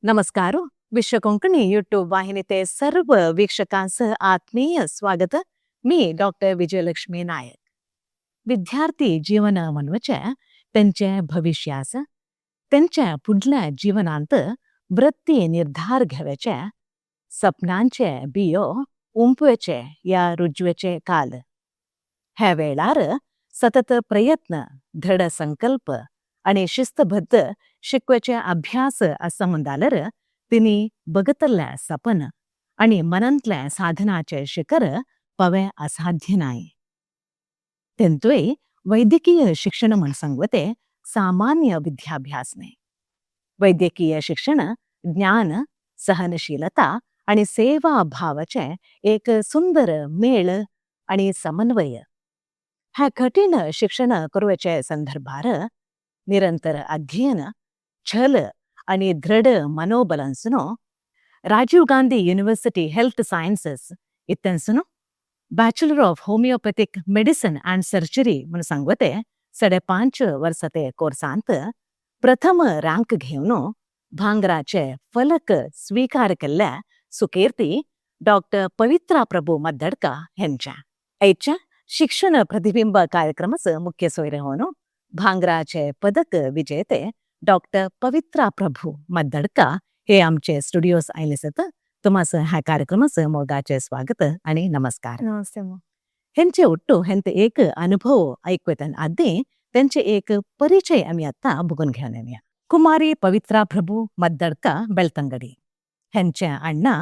नमस्कार. विश्व कोंकणी यूट्यूब वाहिनी सर्व वीक्षकांचं आत्मीय स्वागत. मी डॉक्टर विजयलक्ष्मी नायक. विद्यार्थी जीवन म्हणवचे त्यांचे भविष्यास, त्यांच्या पुढल्या जीवनांत वृत्ती निर्धार घेवचे, सपनांचे बियो उंपवेचे या रुजवेचे काल. ह्या वेळार सतत प्रयत्न, दृढ संकल्प आणि शिस्तबद्ध शिकवेचे अभ्यास असं म्हणदालर तिनी बघतल्ल्या सपन आणि मनांतल्या साधनाचे शिखर पवे असाध्य नाही. तेंतुय वैद्यकीय शिक्षण म्हण सांगवते सामान्य विद्याभ्यास न्हय. वैद्यकीय शिक्षण ज्ञान, सहनशीलता आणि सेवा भावाचे एक सुंदर मेळ आणि समन्वय. ह्या कठीण शिक्षण करुवेचे संदर्भार निरंतर अध्ययन, छल आणि दृढ मनोबलन्सुनो Rajiv Gandhi university health sciences इत्तन्सुनो Bachelor of Homeopathic Medicine and Surgery म्हणून सांगवते 5.5 वर्साते कोर्सांत प्रथम रँक घेवन भांगराचे फलक स्वीकार केल्ल्या सुकीर्ती डॉक्टर पवित्रा प्रभू मद्दडका हेंच्या आयच्या शिक्षण प्रतिबिंब कार्यक्रमाचं मुख्य सोयरे होऊन भांगराचे पदक विजेते डॉक्टर पवित्रा प्रभू मद्दडका हे आमचे स्टुडिओस आयले सत. तुमाचं ह्या कार्यक्रमाचं मोगाचे स्वागत आणि नमस्कार. नमस्ते मग. हेंचे ಒಟ್ಟು हेंते एक अनुभव ऐकवेतन आदी त्यांचे एक परिचय आम्ही आता बघून घेऊन येऊया. कुमारी पवित्रा प्रभू मद्दडका, बेलतंगडी. हेंचे अण्णा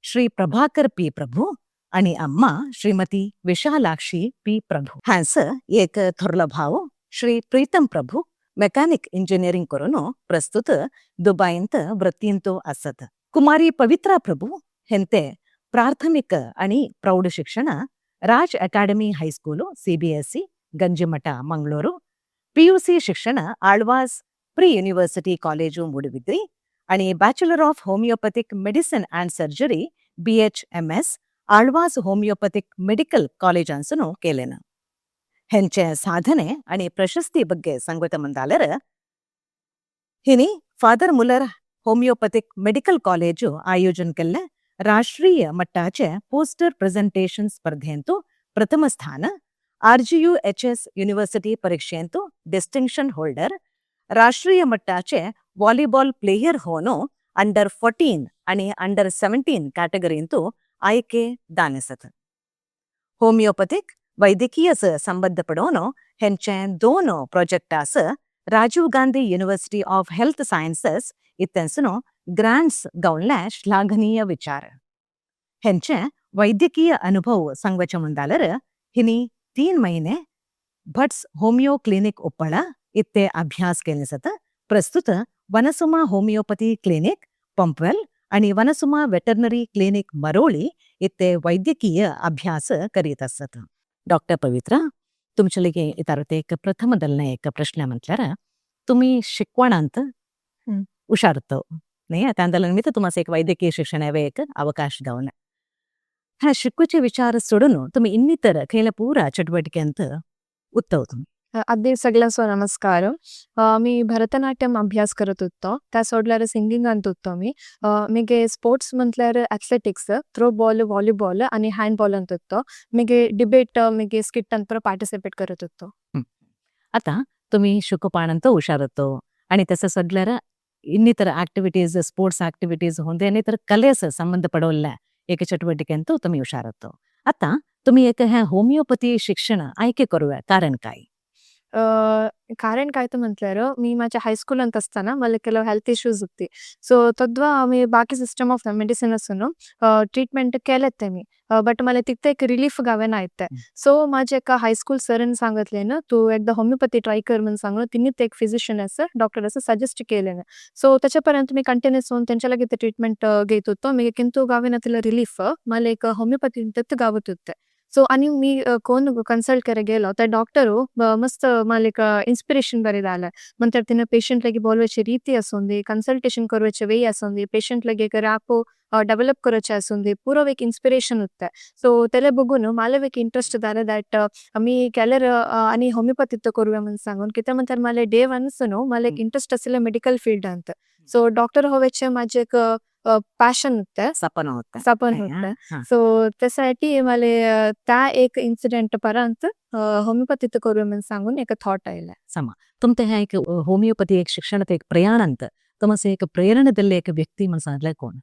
श्री प्रभाकर पी प्रभू आणि अम्मा श्रीमती विशालाक्षी पी प्रभू. हांस एक थोरलो भाव श्री प्रीतम प्रभू मेकॅनिक इंजिनिअरिंग करून प्रस्तुत दुबायंत वृत्तींतो असत. कुमारी पवित्रा प्रभू हेंते प्राथमिक आणि प्रौढ शिक्षण राज academy high school, CBSE, Ganjimutt, Mangaluru. PUC शिक्षण आಳ್वास प्री युनिव्हर्सिटी कॉलेजು, ಮೂಡುಬಿದ್ರಿ आणि Bachelor of Homeopathic Medicine and Surgery, BHMS, Alva's homeopathic medical ಕಾಲೇಜಾನ್ಸುನು ಕೇಲೇನ. ಹೆಂಚೆ ಸಾಧನೆ आणि ಪ್ರಶಸ್ತಿ ಬಗ್ಗೆ ಸಂಗತ ಮುಂದಾಲರ ಹಿನಿ father Muller homeopathic medical college आयोजन केल्ले राष्ट्रीय मट्टाचे पोस्टर प्रेझेंटेशन स्पर्धेंतु प्रथम स्थान, आरजीयू एचएस युनिव्हर्सिटी परीक्षेंतु डिस्टिंक्शन होल्डर, राष्ट्रीय मट्टाचे व्हॉलीबॉल प्लेयर होनो अंडर 14 आणि अंडर 17 कॅटेगरींतु ಆಯ್ಕೆ ದಾನಿಸत. होमिओपॅथिक वैद्यकीय संबद्धपडोनो हेंचे दोन प्रोजेक्टास Rajiv Gandhi university of health sciences इत्तेंसुनो ग्रांट्स गौनले श्लाघनीय विचार. हेंचे वैद्यकीय अनुभव सांगवचे ಮುಂದಾಲर हिनी 3 महिने भट्स होमिओ क्लिनिक, उप्पಳ इत्ते अभ्यास केले. प्रस्तुत वनसुमा होमिओपॅथी क्लिनिक, पंपवेल आणि वनसुमा वेटरनरी क्लिनिक, मरोळी इत्ते वैद्यकीय अभ्यास करीत असत. डॉक्टर पवित्रा, तुमच्या लगे इतारते एक प्रथम दलने एक प्रश्न म्हटल्यार तुम्ही शिकवणांत हुशार नाही, त्या निमित्त तुम्हाला एक वैद्यकीय शिक्षण हवे एक अवकाश गावना. हा शिकूचे विचार सोडून तुम्ही ಇನ್ನಿತರ खयला पूरा चटुवटिकेंत उत्तव तुम्ही? आदी सगळ्यांचो नमस्कार. मी भरतनाट्यम अभ्यास करत होतो. त्या सोडल्यार सिंगिंगांत होतो मी. मिगे स्पोर्ट्स म्हटल्यार एथलेटिक्स, थ्रो बॉल, व्हॉलीबॉल आणि हँडबॉल अंत होतो. मिगे डिबेट, मिगे स्किट अंत पार्टिसिपेट करत होतो. आता तुम्ही शिकोपाणंत हुशार होतो आणि तसं सोडल्यार ಇನ್ನಿತರ ಆಕ್ಟಿವಿಟೀಸ್, ಸ್ಪೋರ್ಟ್ಸ್ ಆಕ್ಟಿವಿಟೀಸ್ ಹೊಂದೆ ಇನ್ನಿತರ ಕಲೆಸ್ ಸಂಬಂಧಪಡೋಲ್ಲ एक चटुवटिकेंत तुम्ही हुशार होतो. आता तुम्ही एक ह्या होमिओपॅथी शिक्षण आयके करूया, कारण काय? कारण काय तर म्हटल्यार मी माझ्या हायस्कूलांत असताना मला ಕೆಲವು हेल्थ इश्यूज होती. सो तद्वा आमी बाकी सिस्टम ऑफ मेडिसिन आसून ट्रीटमेंट केले ते मी, बट मला तिथे एक रिलीफ गावेना येते. सो माझ्या एका हायस्कूल सरान सांगितले ना, तू एकदा होमिओपॅथी ट्राय कर म्हणून सांगून तिने ते एक फिजिशियन असं डॉक्टर असं सजेस्ट केले ना. सो त्याच्यापर्यंत मी कंटिन्युअस होऊन त्यांच्या लगे ते ट्रीटमेंट घेत होतो मी, किंतु गावेना तिला रिलीफ. मला एक होमिओपॅथी गावत होते. सो आणि मी कोण कन्सल्ट करे गेलो त्या डॉक्टरू मस्त मला एक इन्स्पिरेशन बरे झालं. नंतर तिने पेशंट लगे बोलवायची रीती असून, कन्सल्टेशन करवायचे वे असून, पेशंट लगे एक रॅपो डेव्हलप करायचे असून, पुरो एक इन्स्पिरेशन होतं. सो त्याला बघून मला एक इंटरेस्ट झालं दॅट मी केल्यार आणि होमिओपॅथी करूया म्हणून सांगून. कित्या म्हणतात मला डे वन्स न्हू मला एक इंटरेस्ट आशिल्लें मेडिकल फिल्ड अंत. सो डॉक्टर होवाचे माझे एक पॅशन होते. सपन होतं. सपन हा, होतं. हा. सो त्यासाठी मला त्या एक इन्सिडेंट पर्यंत होमिओपॅथी करूया म्हणून सांगून एक थॉट आयला. समा तुमते ह्या एक होमिओपॅथी एक शिक्षणात एक प्रयाण अंत तुमचे एक प्रेरणा दिल्ले एक व्यक्ती म्हणून सांगले कोण?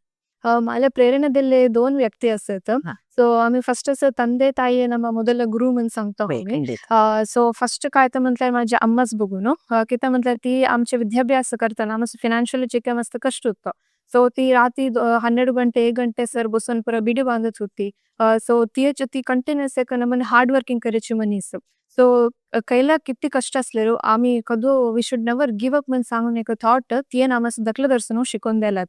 मला ಪ್ರೇರಣೆ दिल्ले दोन व्यक्ती असत. हा. सो आम्ही फर्स्ट असं ತಂದೆ ತಾಯಿಯೇ ನಮ್ಮ ಮೊದಲ गुरु म्हणून सांगतो आम्ही. खंडित. सो फर्स्ट काय तर म्हटल्यार माझ्या अम्माच बघून कित्याक म्हटल्यार ती आमचे विद्याभ्यास करतना मस्त फिनान्शियली चिके मस्त कष्ट होतो. सो ती राती 12 ಗಂಟೆ 1 ಗಂಟೆ सर बसून पुरा बिडी बांधत होती. सो तियेच ती कंटिन्युअस एक नमूने हार्ड वर्किंग करायची मनीस. सो कैला किती कष्ट असलेलो आम्ही कदो we should never give up म्हणून सांगून एक थॉट तियेन आमकां धाकले दर्शन शिकोवन दिला.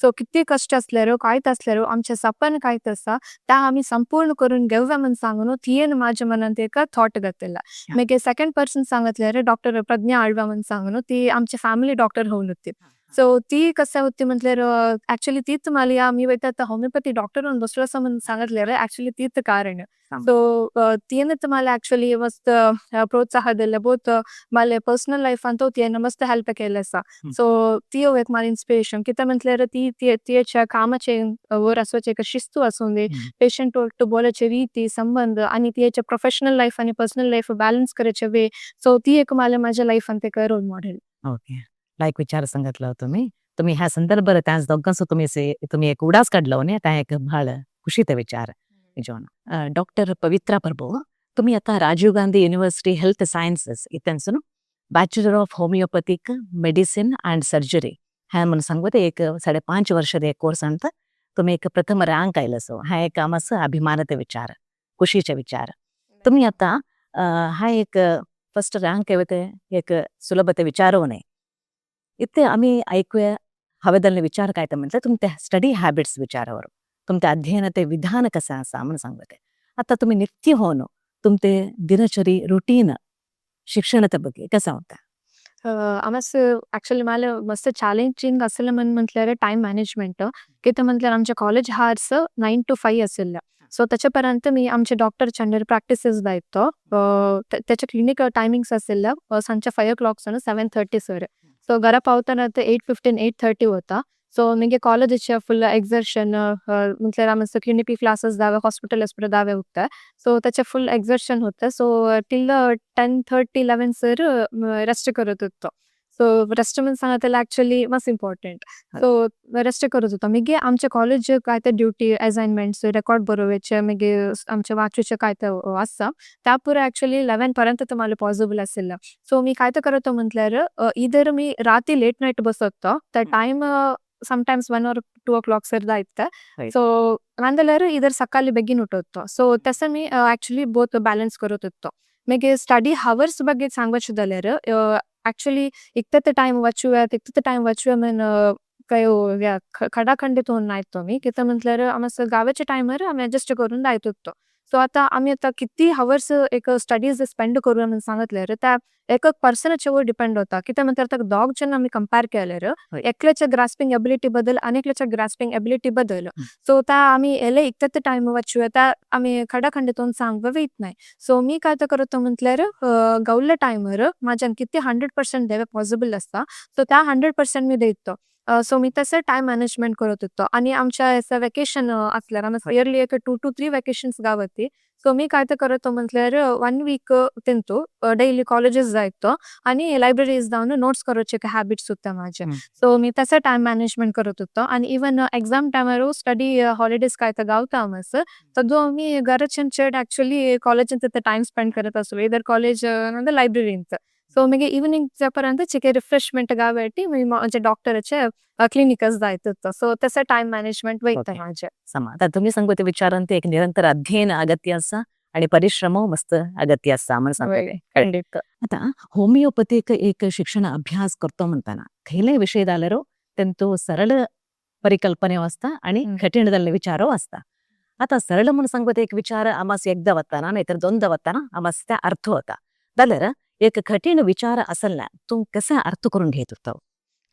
सो किती कष्ट असलेलो कांयच असलेलो आमचे सपन कांयच आसा त्या आमी संपूर्ण करून घेवया म्हणून सांगून तियेन माझ्या मनांत एक थॉट घातलेला. मागीर सेकंड पर्सन सांगितल्यार डॉक्टर प्रज्ञा आळवा म्हणून सांगून ती आमची फॅमिली डॉक्टर होऊन होती. सो ती कसं होती म्हटल्यार ऍक्च्युली तीच मला आमी वयता आतां होमिओपॅथी डॉक्टर होवन बसलो आसा म्हणून सांगितल्यार ऍक्च्युली तीच कारण. सो तियेनच मला ऍक्च्युली मस्त प्रोत्साह दिले बोथ मला पर्सनल लायफांत तियेन मस्त हेल्प केले आसा. सो ती एक म्हाका इन्स्पिरेशन कित्याक म्हटल्यार ती तियेच्या कामाचे वर आसपाचे एक शिस्तू आसूं दी, पेशंट ಒಟ್ಟು बोलाचे रीती संबंध आणि तियेच्या प्रोफेशनल लायफ आणि पर्सनल लायफ बॅलन्स करायचे वे. सो ती एक मला माझ्या लायफांत एक रोल मॉडेल. ओके, लायक विचार सांगितलं तुम्ही. तुम्ही ह्या संदर्भात त्याच दोगांचो तुम्ही तुम्ही एक उडास काढलो न्ही, त्या एक भाळ खुशीचे विचार निजोन. डॉक्टर पवित्रा प्रभू, तुम्ही आता Rajiv Gandhi university health sciences इथंसून bachelor of homeopathic medicine and surgery ह्या म्हणून सांगते एक 5.5 वर्षाದ एक कोर्स ಅಂತ तुम्ही एक प्रथम रँक आयलो. सो हा एक आमचं अभिमानाचे विचार, खुशीचे विचार. तुम्ही आता हा एक फर्स्ट रँक येते एक सुलभते विचारो नाही. इथे आम्ही ऐकूया हवेदलने विचार काय तर म्हटलं तुमच्या स्टडी हॅबिट्स विचारावर, तुमच्या अध्ययनाचे विधान कसं असा म्हणून सांगते. आता तुम्ही नित्य होणं तुमचे दिनचरी रुटीन शिक्षणाच्या ಬಗ್ಗೆ कसा होता? आमचं ऍक्च्युली मला मस्त चॅलेंजिंग असेल म्हणून म्हटल्यार टाइम मॅनेजमेंट. कितें म्हटल्यार आमचे कॉलेज हार्स 9 to 5 आशिल्ले. सो त्याच्या पर्यंत मी आमचे डॉक्टरच्या अंडर प्रॅक्टिसेस जायतो. त्याचे क्लिनिक टायमिंग्स आशिल्ले सांजचे 5 o'clock सावन 7:30 सर. सो घरा पावतना ते 8:15 8:30 होता. सो मागीर कॉलेजीचे फुल एक्झर्शन म्हटल्यार आमचं क्लिनिकल क्लासेस दावे हॉस्पिटल दावे उरता. सो त्याचे फुल एक्झर्शन होता. सो टिल 10:30 11 सर रेस्ट करत होतो. सो रेस्ट म्हणून सांगतल्यार ऍक्च्युली मस्त इम्पॉर्टंट. सो रेस्ट करत होतो. मागीर आमचे कॉलेज काय ते ड्युटी असाइनमेंट्स रेकॉर्ड बरोवचे मागीर आमचे वाचूचे काय ते आसा त्या पुरो ऍक्च्युली 11 पर्यंत तुम्हाला पॉसिबल आशिल्लें. सो मी काय ते करत म्हटल्यार इधर मी राती लेट नायट बसत त्या time sometimes 1 or 2 o'clock sir जायता. So नाजाल्यार इधर सकाळी बेगीन उठतो. सो तसं मी ऍक्च्युली बोथ बॅलन्स करत होतो. मागीर स्टडी हावर्स ಬಗ್ಗೆ सांगपाचें जाल्यार ऍक्च्युली इतकेच टायम वाचूया तितकेच टायम वाचूया म्हण काय खडाखंडीत होऊन नायतो मी. कित्याक म्हटल्यार आमचं गावाच्या टायमार आमी एडजस्ट करून जायत होतो. सो आता आमी आतां किती हावर्स एक स्टडीज स्पेंड करूया म्हणून सांगतल्यार त्या एक पर्सनाच्या वर डिपेंड होता. कित्याक म्हटल्यार आतां दोग जण आमी कंपेर केल्यार एकल्याच्या ग्रास्पिंग एबिलिटी बदल आनी एकल्याच्या ग्रास्पिंग एबिलिटी बदल. सो त्या आमी एले इतकेच टायम वाचूया त्या आमी खडाखंडीत सांगपाक वयत नाय. सो मी काय ते करता म्हटल्यार गावल्ल्या टायमार म्हाज्यान कितें 100% देवे पॉसिबल आसा सो त्या 100% मी दितो. सो मी तसं टायम मॅनेजमेंट करत होतो. आणि आमच्या वेकेशन असल्यार आमचं इयरली एक 2 to 3 vacations गावती. सो मी काय ते करतो म्हटल्यार 1 वीक तेंतू डेली कॉलेजीस जायतो आणि लायब्ररीज जावन नोट्स करोचे एक हॅबिट्स होता माझे. सो मी तसं टायम मॅनेजमेंट करत होतो. आणि इवन एक्झाम टायमार स्टडी हॉलिडेज काय ते गावता आमचं तदो आमी घराच्यान चड ऍक्च्युली कॉलेजींत टायम स्पेंड करत आसलो इधर कॉलेज नाजाल्यार लायब्ररींत. सो मागीर इव्हनिंग पर्यंत चिके रिफ्रेशमेंट गावटी मागीर म्हजे डॉक्टराचे क्लिनिकच जायत होतो. सो तसं टायम मॅनेजमेंट वयता माझे. समा आता तुम्ही सांगते विचारांत एक निरंतर अध्ययन अगत्य आसा आणि परिश्रम मस्त अगत्य आसा म्हणून सांगते. खंडित. आता होमिओपॅथिक एक शिक्षण अभ्यास करतो म्हणताना खयले विषय जाल्यार तेंचो सरळ परिकल्पने आसता आणि कठीण विचारो आसता. आता सरळ म्हणून सांगता एक विचार आमास एकदा वताना नाहीतर दोनदा वताना आमास त्या अर्थ होता. जाल्यार एक कठीण विचार आसल्यार तूं कसं अर्थ करून घेत होतो?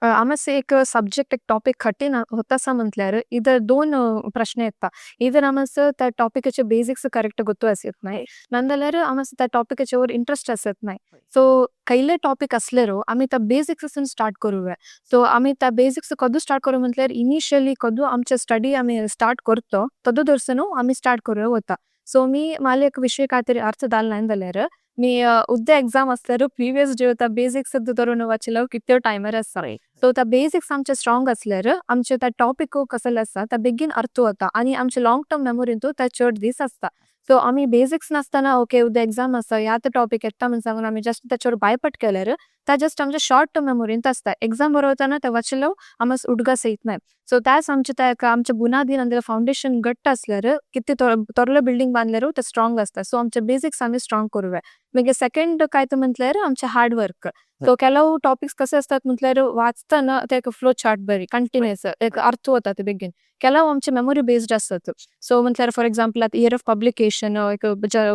आमचे एक सब्जेक्ट, एक टॉपिक कठीण होतासा म्हटल्यार इधर दोन प्रश्न येता. इधर आमचं त्या टॉपिकाचे बेसिक्स करेक्ट ಗೊತ್ತು असत नाही, नाजाल्यार आमचं त्या टॉपिकाचे वर इंटरेस्ट असत नाही. सो खयले टॉपिक असलेरो आमी त्या बेसिक्स स्टार्ट करूया. सो आमी त्या बेसिक्स कदू स्टार्ट करू म्हटल्यार इनिशियली कदू आमचे स्टडी आमी स्टार्ट करतो तदू दर्शन आमी स्टार्ट करूया वता. सो मी माले एक विषय काय तरी अर्थ जाल नाही जाल्यार मी उद्या एक्झाम असल्यार प्रिवियस डे त्या बेसिक्स धरून वाचल्यावर किती टायमर आसा. सो त्या बेसिक्स आमचे स्ट्रॉंग असल्यार आमचे त्या टॉपिक कसले आसा त्या बेगीन अर्थ वता आनी आमचे लॉंग टर्म मेमोरींतू त्या चड दीस आसता. सो आमी बेसिक्स नासतना ओके उद्या एक्झाम आसा ह्या टॉपिक येता म्हण सांगून आमी जस्ट त्याच्यावर बायपाट केल्यार त्या जस्ट आमच्या शॉर्ट टर्म मेमोरींत आसता. एक्झाम बरोवताना ते वाचलो आमस उडगास येत नाही. सो त्याच आमचे त्या आमच्या बुनादीन आनी फाउंडेशन घट्ट असल्यार किती थोरलो बिल्डिंग बांदल्यार ते स्ट्रॉंग आसता. सो आमचे बेसिक्स आमी स्ट्रॉंग करूया. मागीर सेकंड काय तर म्हटल्यार आमचे हार्ड वर्क. सो ಕೆಲವು ಟಾಪಿಕ್ಸ್ कसे असतात म्हटल्यार वाचताना ते एक फ्लो चार्ट बरी कंटिन्युअस एक अर्थ वता ते बेगीन. ಕೆಲವು आमचे मेमोरी बेस्ड असतात. सो म्हटल्यार फॉर एक्झाम्पल आता इयर ऑफ पब्लिकेशन एक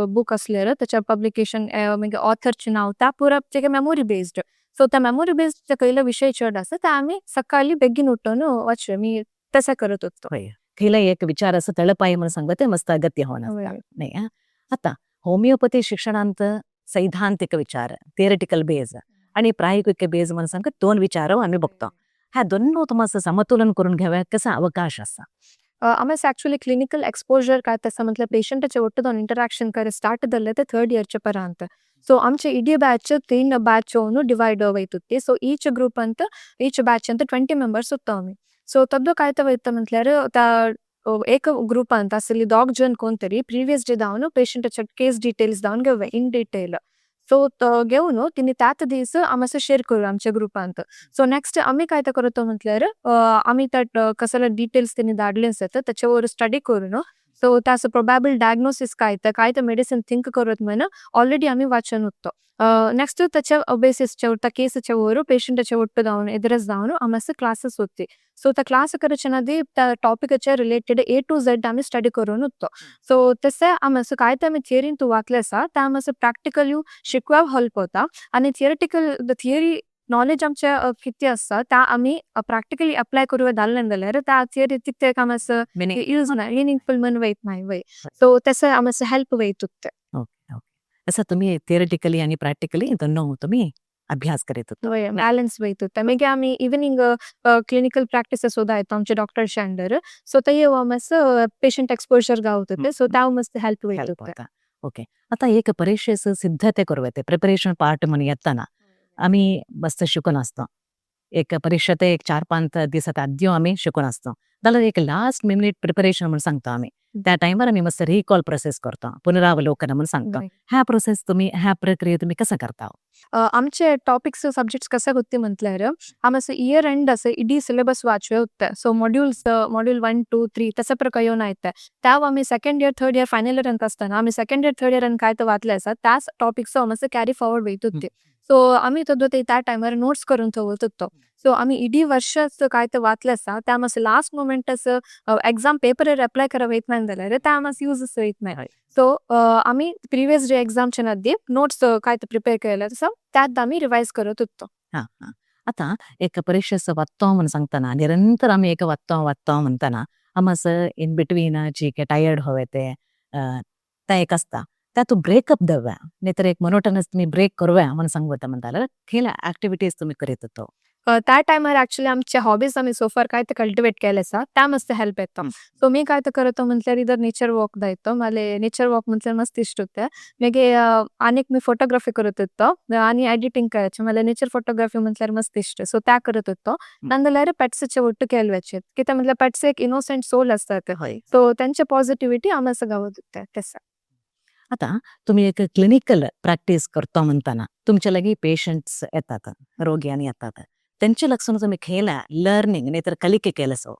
बुक असल्यार त्याच्या पब्लिकेशन, मागीर ऑथरचे नाव, त्या पुरा ते मेमोरी बेस्ड. सो त्या मेमोरी बेस्ड खयलो विषय चड आसा ते आमी सकाळी बेगीन उठून वाचूया. मी तशें करत होतो. हय, खयला एक विचार असं तळपाय म्हणून सांगता ते मस्त अगत्य होवन आसता न्ही. आतां होमिओपॅथी शिक्षणांत सैद्धांतिक विचार, थिअरिटिकल बेज आणि प्रायोगिक बेज म्हणून सांगता दोन विचार आमी बघतो. ह्या दोन तुम्हाला समतोलन करून घेव्या कसा अवकाश आसा? आमस ॲक्च्युअली क्लिनिकल एक्सपोजर काय तसं म्हटलं पेशंटाचे ಒಟ್ಟು ಇಂಟರಾಕ್ಷನ್ करे स्टार्ट जाल्ले ते थर्ड इयरचे परांत. सो आमचे इडी बॅच तीन बॅच डिवೈಡ್ वयतुती. सो ಈಚ್ ಗ್ರೂಪ್ ಅಂತ ಈಚ್ ಬ್ಯಾಚ್ ಅಂತ 20 ಮೆಂಬರ್ಸ್ ಉತ್ತ ಆಮಿ. ಸೊ ತದ್ದು ಕಾಯ್ತಾ ವೈತ म्हटल्यार त्या एक ग्रुप ಅಂತ ಅಸಲಿ ಡಾಗ್ ಜನ್ कोणतरी प्रिवियस डे धावन पेशंटाचे केस डिटेल्स धावन घेवया इन डिटेल. सो घेवन तिने त्याच दीस आमचं शेअर करू आमच्या ग्रुपांत. सो नेक्स्ट आम्ही काय तर करतो म्हटल्यार आम्ही त्या कसले डिटेल्स तिने धाडले आसत त्याच्यावर स्टडी करून सो त्याचं प्रोबॅबल डायग्नोसिस काय तर काय तर मेडिसिन थिंक करत म्हण ऑलरेडी आम्ही वाचन होतो. नेक्स्ट त्याच्या बेसिसच्या त्या केसच्या वर पेशंटाच्या ಒಟ್ಟು धावन एदरस धावन आमचं क्लासेस होते. सो त्या क्लास करच्या आधी त्या टॉपिकाच्या रिलेटेड ए टू झेड आम्ही स्टडी करून होतो. सो तसे आमचं काय तर आम्ही थिअरीन तू वाचले आसा त्या आमचं प्रॅक्टिकली शिकवा हेल्प होता आणि थिअरिटिकल the theory knowledge आमच्या किती आसा त्या आम्ही प्रॅक्टिकली अप्लाय करूया धाडलें जाल्यार त्या थिअरी तितके आमचं मिनिंग यूज ना मिनिंगफुल म्हण वयत नाही वय. सो तसं आमचं हेल्प वयत होते. ओके ओके, असं तुम्ही थिअरिटिकली आणि प्रॅक्टिकली दोनों तुम्ही अभ्यास करीत होता. वय, बॅलन्स वयत होता. मागीर आमी इव्हनिंग क्लिनिकल प्रॅक्टिसेस सुद्दां येता आमचे डॉक्टर्सच्या अंडर. सो ते मातसो पेशंट एक्सपोजर गावत होते. सो त्या मस्त हेल्प वयत हेल्प होते. होता. ओके, आता एक परीक्षेचं सिद्धते करू येते प्रिपरेशन पार्ट म्हणून येताना आम्ही मस्त शिकून असतो. एक परीक्षा ते एक 4-5 दिसात आद्यो आम्ही शिकून असतो. जाल्यार एक लास्ट मिनिट प्रिपरेशन म्हणून सांगतो आम्ही, त्या टायमार आम्ही मस्त रिकॉल प्रोसेस करतो, पुनरावलोकन म्हणून सांगतो. ह्या प्रोसेस तुम्ही ह्या प्रक्रिया तुम्ही कसं करता? आमचे टॉपिक्स सब्जेक्ट्स कसे होते म्हटल्यार आम असं इयर एंड असं इडी सिलेबस वाचवे होते. सो मॉड्यूल्स मॉड्यूल 1 2 3 तसं प्रकार येऊन येते. त्या आम्ही second year third year final year अंत असताना आम्ही सेकंड इयर थर्ड इयर काय तर वाचले आसा त्याच टॉपिक्स आमचं कॅरी फॉरवर्ड वयत होते. सो आम्ही तो ते त्या टायमार नोट्स करून ठेवत होतो. सो आम्ही इडी वर्षाच काय तर वाचले आसा त्या आमचं लास्ट मोमेंट असं एक्झाम पेपर अप्लाय करा वयत नाही जाल्यार त्या आमचं यूज वयत नाही. सो आम्ही प्रिवियस डे एक्झामच्या नदी नोट्स काय तर प्रिपेअर केले तसं त्यात आम्ही रिवाइज करत होतो. हा हा, आता एक परीक्षेचं वाचतो म्हणून सांगताना निरंतर आम्ही एक वाचतो वाचतो म्हणताना आमचं इन बिटवीन जी काय टायर्ड हवे ते त्या एक असता त्या तू ब्रेकअप द्याव्या नाहीतर एक मोनोटनस तुम्ही ब्रेक करूया म्हणून सांगता म्हणताला खेळ ऍक्टिव्हिटीज तुम्ही करीत होतो? त्या टायमार ॲक्च्युली आमचे हॉबीज आमी सो फार काय ते कल्टिवेट केले आसा त्या मस्त हेल्प येता. सो मी काय तर करतो म्हटल्यार इधर नेचर वॉक दायतो. माले नेचर वॉक म्हटल्यार मस्त इश्ट होते. मागीर आनीक मी फोटोग्राफी करत होतो आनी एडिटींग करायचे. मला नेचर फोटोग्राफी म्हटल्यार मस्त इश्ट, सो त्या करत होतो. नाजाल्यार पेट्साचे ಒಟ್ಟು केलवाचे कित्याक म्हटल्यार पेट्स एक इनोसंट सोल असतात. सो त्यांचे पॉझिटिव्हिटी आमकां गावत होते तसं. आता तुम्ही एक क्लिनिकल प्रॅक्टिस करतो म्हणताना तुमच्या लागी पेशंट्स येतात, रोगी आणि येतात, त्यांचे लक्षण तुम्ही खेळा लर्निंग नाहीतर कलिके केलं सो?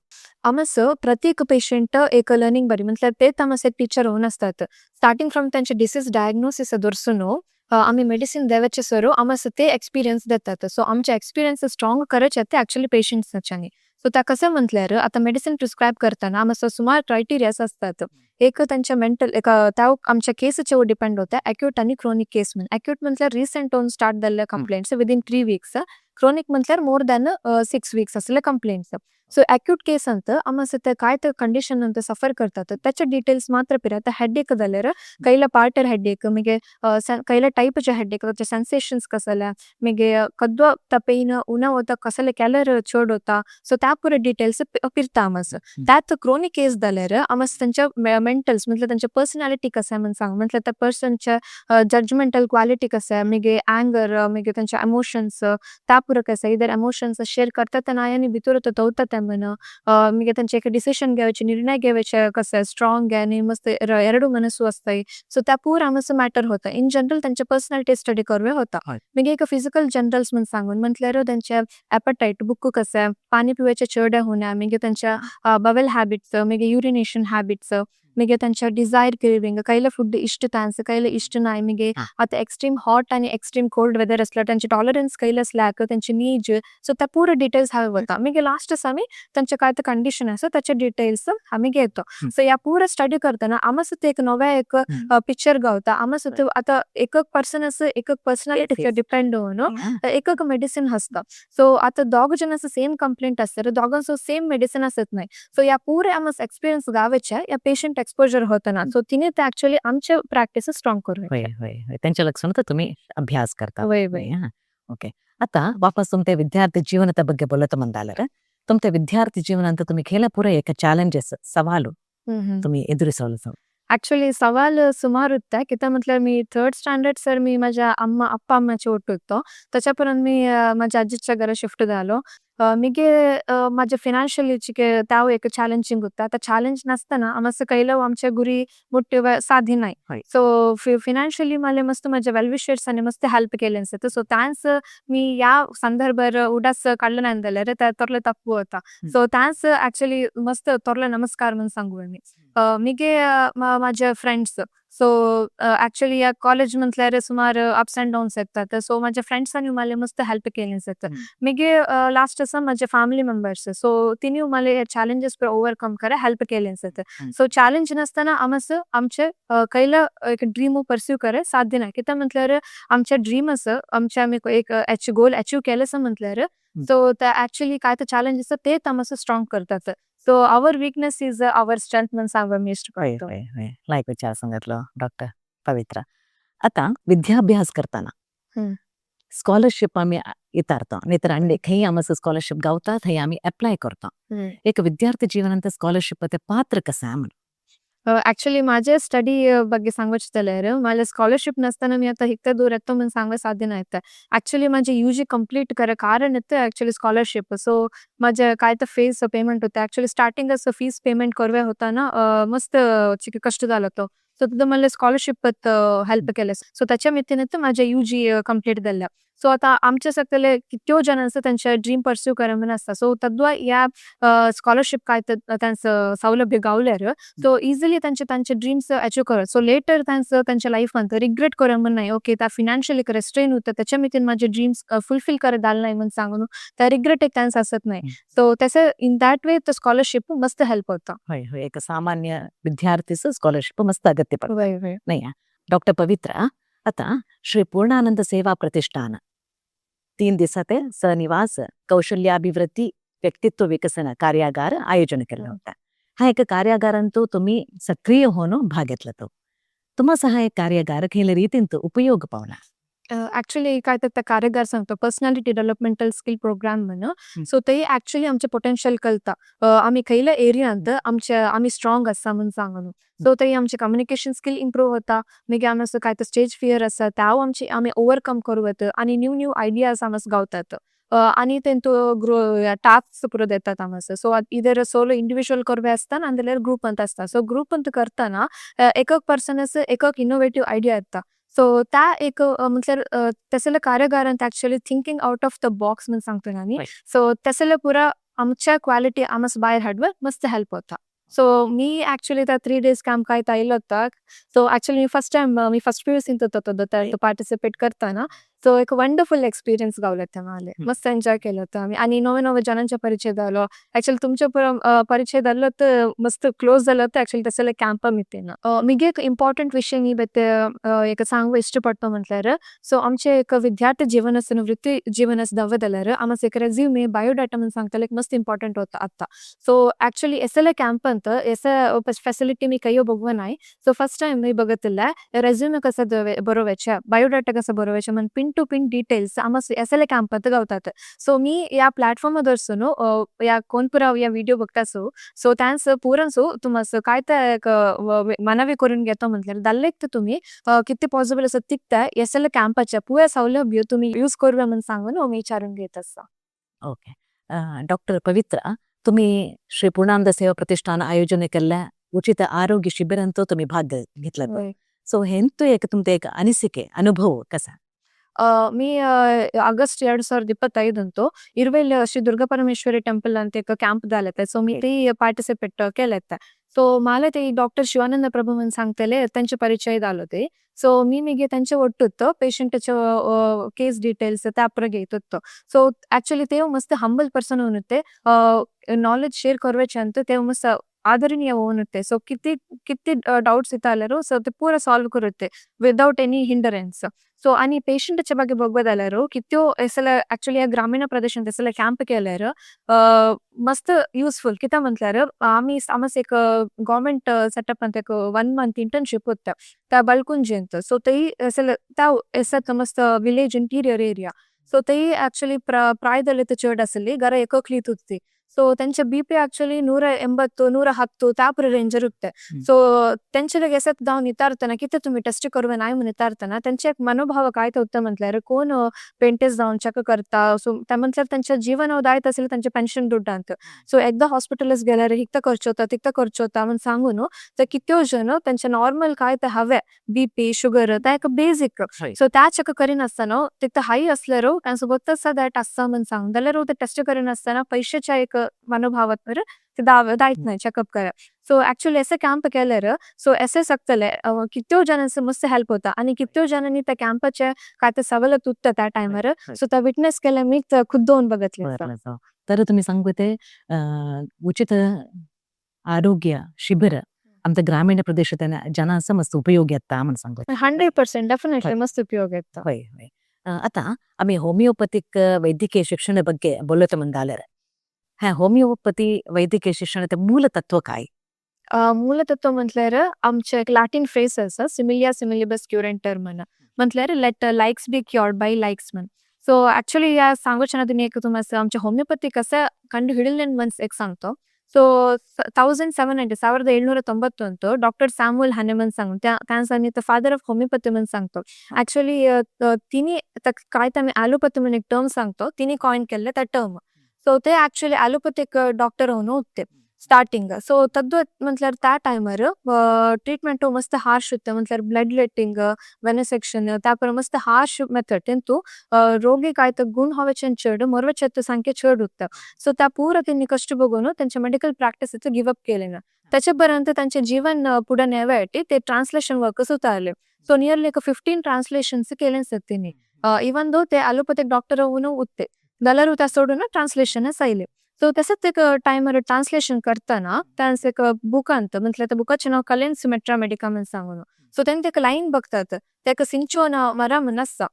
आमचं प्रत्येक पेशंट एक लर्निंग बरी म्हटल्यार तेच आमचे एक टीचर होऊन असतात. स्टार्टिंग फ्रॉम त्यांचे डिसीज डायग्नोसिस दर्सून आम्ही मेडिसिन देवाचे सर आमचं ते एक्सपिरियन्स देतात. सो आमचे एक्सपिरियन्स स्ट्रॉंग करायचे ते ॲक्च्युली पेशंट्सच्यानी. सो त्या कसं म्हटल्यार आता मेडिसिन प्रिस्क्राईब करताना आमचं सुमार क्रायटेरियाज असतात. एक त्यांच्या मेंटल एक त्या आमच्या केसीचे डिपेंड होते अॅक्यूट आणि क्रोनिक केस म्हणून. अॅक्यूट म्हटल्यार रिसेंट होऊन स्टार्ट जाल्ले कंप्लेंट्स विदिन 3 वीक्स. क्रोनिक म्हटल्यार मोर दॅन 6 वीक्स असले कंप्लेंट्स. सो अक्यूट केस ಅಂತ आमस ते काय तर कंडिशन ಅಂತ सफर करतात, त्याचे डिटेल्स मात्र पिरा. आता हेडेक जाल्यार कैला पार्टर हेडेक, मागीर कैला टायपचे हेडेक, ताचे सेन्सेशन्स कसले, मागीर कद्वा ता पेन उणा वता, कसले केल्यार चड वता, सो त्या पुरो डिटेल्स पिरता आमस. त्यात क्रोनिक केस जाल्यार आमस तेंच्या मेंटल्स, म्हटल्यार तेंचे पर्सनॅलिटी कशें म्हण सांग, म्हटल्यार त्या पर्सनचे जजमेंटल क्वालिटी कशें, मागीर अँगर, मागीर तेंचे एमोशन्स त्या पुरो कशें, इदर एमोशन्स शेअर करता ते नाय आनी भितर दवरता ते म्हण, मागीर तेंचे एक डिसिशन घेवचे, निर्णय घेवचे कशें स्ट्रॉंग आनी मस्त ಎರಡು ಮನಸ್ಸು असताय. सो त्या पुरो आमस मॅटर होता. इन जनरल तेंचे पर्सनॅलिटी स्टडी करूया होता. मागीर एक फिजिकल जनरल्स म्हण सांगून, म्हटल्यार तेंचे एपटायट, बुक्क कशें, पाणी पिवचे चड होना, मागीर तेंच्या बवेल हॅबिट्स, मागीर युरिनेशन हॅबिट्स, मागीर तेंच्या डिझायर, क्रेविंग, कैले फूड इश्ट तांस, कैले इश्ट नाय, मागीर आतां एक्स्ट्रीम हॉट आनी एक्स्ट्रीम कोल्ड वेदर असल्यार तेंचे टॉलरन्स कैले स्लॅक, तेंचे नीज, सो त्या पुरो डिटेल्स हांवें वता. मागीर लास्ट आमी तेंचे काय ते कंडिशन आसा ताचे डिटेल्स आमी घेतो. सो ह्या पुरो स्टडी करतना आमस ते एक नवे एक पिक्चर गावता आमस. आतां एक एक पर्सन आसा, एक एक पर्सनॅलिटीचेर डिपेंड न्हू, एक एक मेडिसिन आसता. सो आतां दोग जण सेम कंप्लेंट आसता, दोगांचो सेम मेडिसिन आसत नाही. सो ह्या पुरे आमस एक्सपिरियन्स गावचे या पेशंट एक्सपोजर होतना, सो तिने ते ऍक्च्युअली आमचे प्रॅक्टिस स्ट्रॉंग करू. होय होय होय, त्यांच्या लक्षण तर तुम्ही अभ्यास करता. वय वय. हा, ओके. आता वापस तुमच्या ವಿದ್ಯಾರ್ಥಿ ಜೀವನದ ಬಗ್ಗೆ बोलत म्हणದಾलर, तुमच्या ವಿದ್ಯಾರ್ಥಿ ಜೀವನ ಅಂತ तुम्ही खेला ಪೂರ ಏಕ ಚಾಲೆಂಜಸ್, ಸವಾಲು तुम्ही ಎದುರಿಸಲು? ऍक्च्युअली सवाल सुमार होता. कित्याक म्हटल्यार मी थर्ड स्टँडर्ड सर मी माझ्या अम्मा अप्पा अम्माचे ಒಟ್ಟು होतो. त्याच्या पर्यंत मी माझ्या आजीच्या घरा शिफ्ट झालो. मिगे माझ्या फिनान्शियली त्याव एक चॅलेंजिंग होता. आता चॅलेंज नसताना आमचं कैलं आमच्या गुरी मोठे साधी नाही. सो फिनान्शियली मला मस्त माझ्या वेल विशर्सांनी मस्त हेल्प केले आसत. सो thanks मी या संदर्भार उडास काडलं नाही जाल्यार त्या तोरले तप्पू होता. सो thanks actually मस्त तोरले नमस्कार म्हणून सांगू मी. मिगे माझ्या फ्रेंड्स, सो ऍक्च्युअली या कॉलेज म्हटल्यार सुमार अप्स अँड डाउन्स येतात. सो माझ्या फ्रेंड्सांनी मला मस्त हेल्प केले आसत. मिगे लास्ट आसा माझे फॅमिली मेंबर्स, सो तिनी मला हे चॅलेंजेस ओवरकम करे हेल्प केले आसत. सो चॅलेंज नसताना आमस आमचे कैला एक ड्रीम परस्यू करे साध्य नाही. कित्याक म्हटल्यार आमचे ड्रीम आसा, आमचे आमी एक एच गोल अचीव केले आसा म्हटल्यार, सो ते ऍक्च्युअली काय ते चॅलेंज आसा तेच आमकां स्ट्रॉंग करतात. So our weakness is our strength म्हणून सांगू मी इश्ट करतो. होय होय, लायक विचार सांगितलं डॉक्टर पवित्रा. आता विद्याभ्यास करताना स्कॉलरशिप आम्ही इतारतो, नाहीतर आणि खंय आमचं स्कॉलरशिप गावता थंय आम्ही अप्लाय करतो. एक विद्यार्थी जीवनांत स्कॉलरशिप ते पात्र कसं आहे म्हणून? ऍक्च्युअली माझे स्टडी ಬಗ್ಗೆ सांगूचे जाल्यार, मला स्कॉलरशिप नसताना मी आता इतके दूर येतो म्हणून सांगू साध्य नाही. ऍक्च्युअली माझे यूजी कंप्लीट कर कारण येतं ऍक्च्युअली स्कॉलरशिप. सो माझे काय तर फीस पेमेंट होते. ऍक्च्युअली स्टार्टिंग असं फीस पेमेंट करूया होता ना, मस्त चिक कष्ट झालं होतं. सो तिथं मला स्कॉलरशिप हेल्प केले. सो त्याच्या मितीने माझे यूजी कंप्लीट झालं. सो आता आमच्या सकले कित्यो जण आसा त्यांचे ड्रीम परस्यू कर म्हणून आसता. सो तद्वा या स्कॉलरशिप काय तर त्यांचं सौलभ्य गावल्यार सो इझिली त्यांचे त्यांचे ड्रीम्स अचीव करत. सो लेटर त्यांचं त्यांच्या लाईफान रिग्रेट कर म्हण नाही, ओके, त्या फिनान्शियली रेस्ट्रेन होतं, त्याच्या मितीन माझे ड्रीम्स फुलफिल करत झालं नाही म्हणून सांगून त्या रिग्रेट एक त्यांचं असत नाही. सो तसं इन that way scholarship मस्त हेल्प होता. होय होय, एक सामान्य विद्यार्थीचं स्कॉलरशिप मस्त अगत्य पडतं. वय वय. नाही डॉक्टर पवित्रा, आता श्री पूर्णानंद सेवा प्रतिष्ठान 3 दिवसाते सहनिवास कौशल्याभिवृद्धी व्यक्तित्व विकसन कार्यागार आयोजन केलं होतं. हा एक कार्यागारांतू तुम्ही सक्रिय होऊन भाग घेतला. तो तुम्हा सह एक कार्यागार खेळ रीतींत उपयोग पावला? ऍक्च्युअली काय तर त्या कार्यागार सांगतो पर्सनॅलिटी डेव्हलपमेंटल स्किल प्रोग्राम म्हण. सो ते ऍक्च्युअली आमचे पोटेन्शियल कळता, आमी खंयल्या एरियांत आमचे आमी स्ट्रॉंग आसा म्हूण सांगून. सो ते आमचे कम्युनिकेशन स्किल इम्प्रूव होता. मागीर आमी असो काय तर स्टेज फियर आसा त्याव आमची आमी ओवरकम करूं येता आनी न्यू न्यू आयडियाज आमकां गावतात आनी तेंतू ग्रो टास्क पुरो देतात आमकां. सो इधर सोलो इंडिविज्युअल करवे आसता ना जाल्यार ग्रुप अंत आसता. सो ग्रुप अंत करतना एक एक पर्सन एक एक इनोवेटीव आयडिया येता. सो त्या एक म्हटल्यार तसले कार्यागारांत actually thinking out of the box म्हूण सांगता आमी. सो तसले पुरा आमच्या क्वालिटी आमस भायर हाडवे मस्त हेल्प होता. सो मी ऍक्च्युअली त्या 3 डेज कॅम्प काय आयलो होता. सो ऍक्च्युअली मी फर्स्ट टाइम, मी फर्स्ट पीयूसींत होतो पार्टिसिपेट करताना. सो एक वंडरफुल एक्सपिरियन्स गावले ते माले. मस्त एन्जॉय केलं होतं आम्ही आणि नवे नवे जणांचे परिचय झालो. ऍक्च्युअली तुमचे परिचय झालो तर मस्त क्लोज झालं होतं ऍक्च्युअली तसले कॅम्प मितीन. मिगे एक इम्पॉर्टंट विषय मी बेते एक सांगू इष्टपडतो म्हटल्यार, सो आमचे एक विद्यार्थी जीवन आसतना, वृत्ती जीवन दवदल्यार आमचे एक रेज्युमे, बायोडाटा म्हणून सांगताले, एक मस्त इम्पॉर्टंट होता आता. So actually S L A camp ಅಂತ एस ಫೆಸಿಲಿಟಿ मी ಕೈಯೋ बघवनाय. सो फर्स्ट टाइम मी बघितलं रेज्युमे कसं बरोवायचे, बायोडाटा कसं बरोवायचे म्हण पिन टू पिन डिटेल्स आमस एस एल ए कॅम्प ಅಂತ गावतात. सो मी या प्लॅटफॉर्म दर्सुन या कोण पुरा या व्हिडिओ बघतासो, सो त्यांस पुरनसो तुमस काय ते एक मनवी करून घेतो म्हटल्यार दाल्लेक तुम्ही किती पॉसिबल आसा तिकता एस एल ए कॅम्पाच्या पुऱ्या सौलभ्य तुम्ही यूज करूया म्हणून सांगून मी विचारून घेत आसा. ओके, डॉक्टर पविತ್ರ, तुम्ही श्री पूर्णानंद सेवा प्रतिष्ठान आयोजन केल्ले उचित आरोग्य शिबिरांत तुम्ही भाग घेतला. सो हेंतु एक तुमचे एक अनिसिके, अनुभव कसा? मी ಆಗಸ್ಟ್ 2025 ಇರುವೆಲ್ ಶ್ರೀ ದುರ್ಗಾ ಪರಮೇಶ್ವರಿ ಟೆಂಪಲ್ ಅಂತ एक कॅम्प झाले. सो मी ते पार्टिसिपेट केले. सो मला ते डॉक्टर शिवानंद प्रभू म्हणून सांगतले, त्यांचे परिचय झालो ते. सो मी मिगे त्यांचे ಒಟ್ಟುತ್ತು पेशंटचे केस डिटेल्स त्यापर घेत होतो. सो ऍक्च्युअली ते मस्त हंबल पर्सन होते, नॉलेज शेअर करवायचे ಅಂತ ते मस्त आदरणीय होते. सो किती किती डाऊट्स इथं आल्यारो, सो ते पुरा सॉल्व करुते विदाउट एनी हिंडरन्स. सो आणि पेशंटच्या ಬಗ್ಗೆ बघत कित्यो एसला ऍक्च्युअली या ग्रामीण प्रदेशांत एसला कॅम्प केल्यार मस्त युजफुल. कित्या म्हटल्यार आमी आमस एक गव्हर्मेंट सेटअप ಅಂತ एक वन मंथ इंटर्नशिप होता त्या बळकुंजेंत. सो ते एसला त्या एसत मस्त विलेज इंटिरियर एरिया. सो ते ऍक्च्युअली ಪ್ರಾಯದಲ್ಲಿ ಚೇಡ್ आसली घरा एककलीत होती. सो त्यांचे बीपी ऍक्च्युअली 180, 110 त्यापर रेंजर होते. सो त्यांचे एसत जावन विचारतना कितें तुम्ही टेस्ट करूया नाही म्हणून विचारतना त्यांचे एक मनोभाव काय होतं म्हटल्यार, कोण पेंटेज जावन चेक करता. सो त्या म्हटल्यार त्यांच्या जीवन दायत असेल त्यांचे पेन्शन दुड्ड ಅಂತ. सो एकदा हॉस्पिटलच गेल्यार इतका खर्च होता, तितका खर्च होता म्हणून सांगून तर कित्यो जण त्यांचे नॉर्मल काय ते हवे बीपी, शुगर त्या एक बेसिक सो त्या चेक करिनासतना तिथं हाय असल्यार त्यांचं बघत that आसता म्हणून सांग जाल्यार ते टेस्ट करिनासतना पैशाच्या एक मनोभावात ते दायत नाही चेकअप करा. सो ऍक्च्युअली असे कॅम्प केल्यार सो असे शकतले कित्यो जणांचे मस्त हेल्प होता आणि कित्यो जणांनी त्या कॅम्पाचे काय ते सवलत उत्ता त्या टायमार. सो त्या विटनेस केल्या मी खुद्द होऊन बघितले. बरं, तर तुम्ही सांगते उचित आरोग्य शिबिर आमच्या ग्रामीण प्रदेशात जनांचा मस्त उपयोग येता म्हणून सांगता. 100% डेफिनेटली मस्त उपयोग येता. होय होय. आता आम्ही होमिओपॅथिक वैद्यकीय शिक्षण ಬಗ್ಗೆ बोलत म्हणदाल्यार, हा होमिओपॅथी वैद्यकीय शिक्षणाचे मूल तत्व काय? मूलतत्व म्हटल्यार आमचे एक लॅटीन फ्रेज आसा, सिमिलिया सिमिलिबस क्युरेंटर म्हण. म्हटल्यार let likes be cured by likes म्हण. सो ऍक्च्युअली या सांगूच्या ना एक तुमचं आमचे होमिओपॅथी कसं कंಡು हिडलेन मन्स एक सांगतो. सो 1790, 1791 डॉक्टर सॅम्युअल हॅनेमन सांगून त्या त्यांचा फादर ऑफ होमिओपॅथी म्हणून सांगतो. ऍक्च्युअली तिने काय ते आम्ही ॲलोपॅथी म्हणून एक टर्म सांगतो, तिने कॉइन केले त्या टर्म. सो ते ऍक्च्युअली ॲलोपॅथिक डॉक्टर होऊन होते स्टार्टिंग. सो तद्व म्हटल्यार त्या टायमार ट्रीटमेंट मस्त हार्श होते, म्हटल्यार ब्लड लेटिंग, वेनेसेक्शन, त्यापर मस्त हार्श मेथड. तेंतु रोगी काय तर गुण हवेचे चड, मरवेचे संख्या चड होता. सो त्या पुरा त्यांनी कष्ट बघून त्यांच्या मेडिकल प्रॅक्टिस गिव्ह अप केले ना. त्याच्यापर्यंत त्यांचे जीवन पुढे नेव्यासाठी ते ट्रान्सलेशन वर्क सुद्धा आले. सो नियरली एक 15 ट्रान्सलेशन्स केले तिने. इवन दो ते ॲलोपॅथिक डॉक्टर होऊन होते जाल्यार त्या सोडून ट्रान्सलेशन आयले. सो तसंच एक टायमार ट्रान्सलेशन करताना त्यांचं एक बुक अंत म्हटलं त्या बुकाचे नाव कलेन्स मेट्रा मेडिका म्हणून सांगून. सो त्यांनी एक लाईन बघतात, त्या एक सिंचोना मरा म्हण आसता,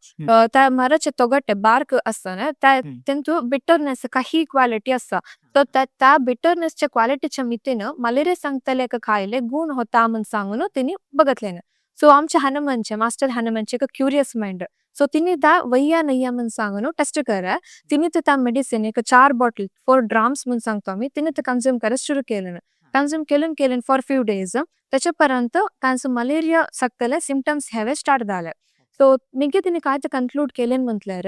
त्या मराचे तोगटे बार्क आसता ना त्या तेंतु बिटरनेस काही क्वालिटी आसता. तर त्या बिटरनेसच्या क्वालिटीच्या मितीन मलेरिया सांगतले एक खायले गुण होता म्हणून सांगून त्यांनी बघितले. सो आमच्या हनुमानचे, मास्टर हनुमानचे एक क्युरियस माइंड. सो तिने त्या वैया नय्या म्हणून सांगून टेस्ट करा. तिने ते त्या मेडिसिन एक चार बॉटल, 4 ड्राम्स म्हणून सांगतो आम्ही, तिने ते कन्झ्युम करायला सुरू केलं. कन्झ्युम केलं केलं फॉर फ्यू डेज, त्याच्यापर्यंत त्यांचं मलेरिया सक्तले सिमटम्स have start झाले. सो मिगे तिने काय ते कन्क्लूड केले म्हटल्यार,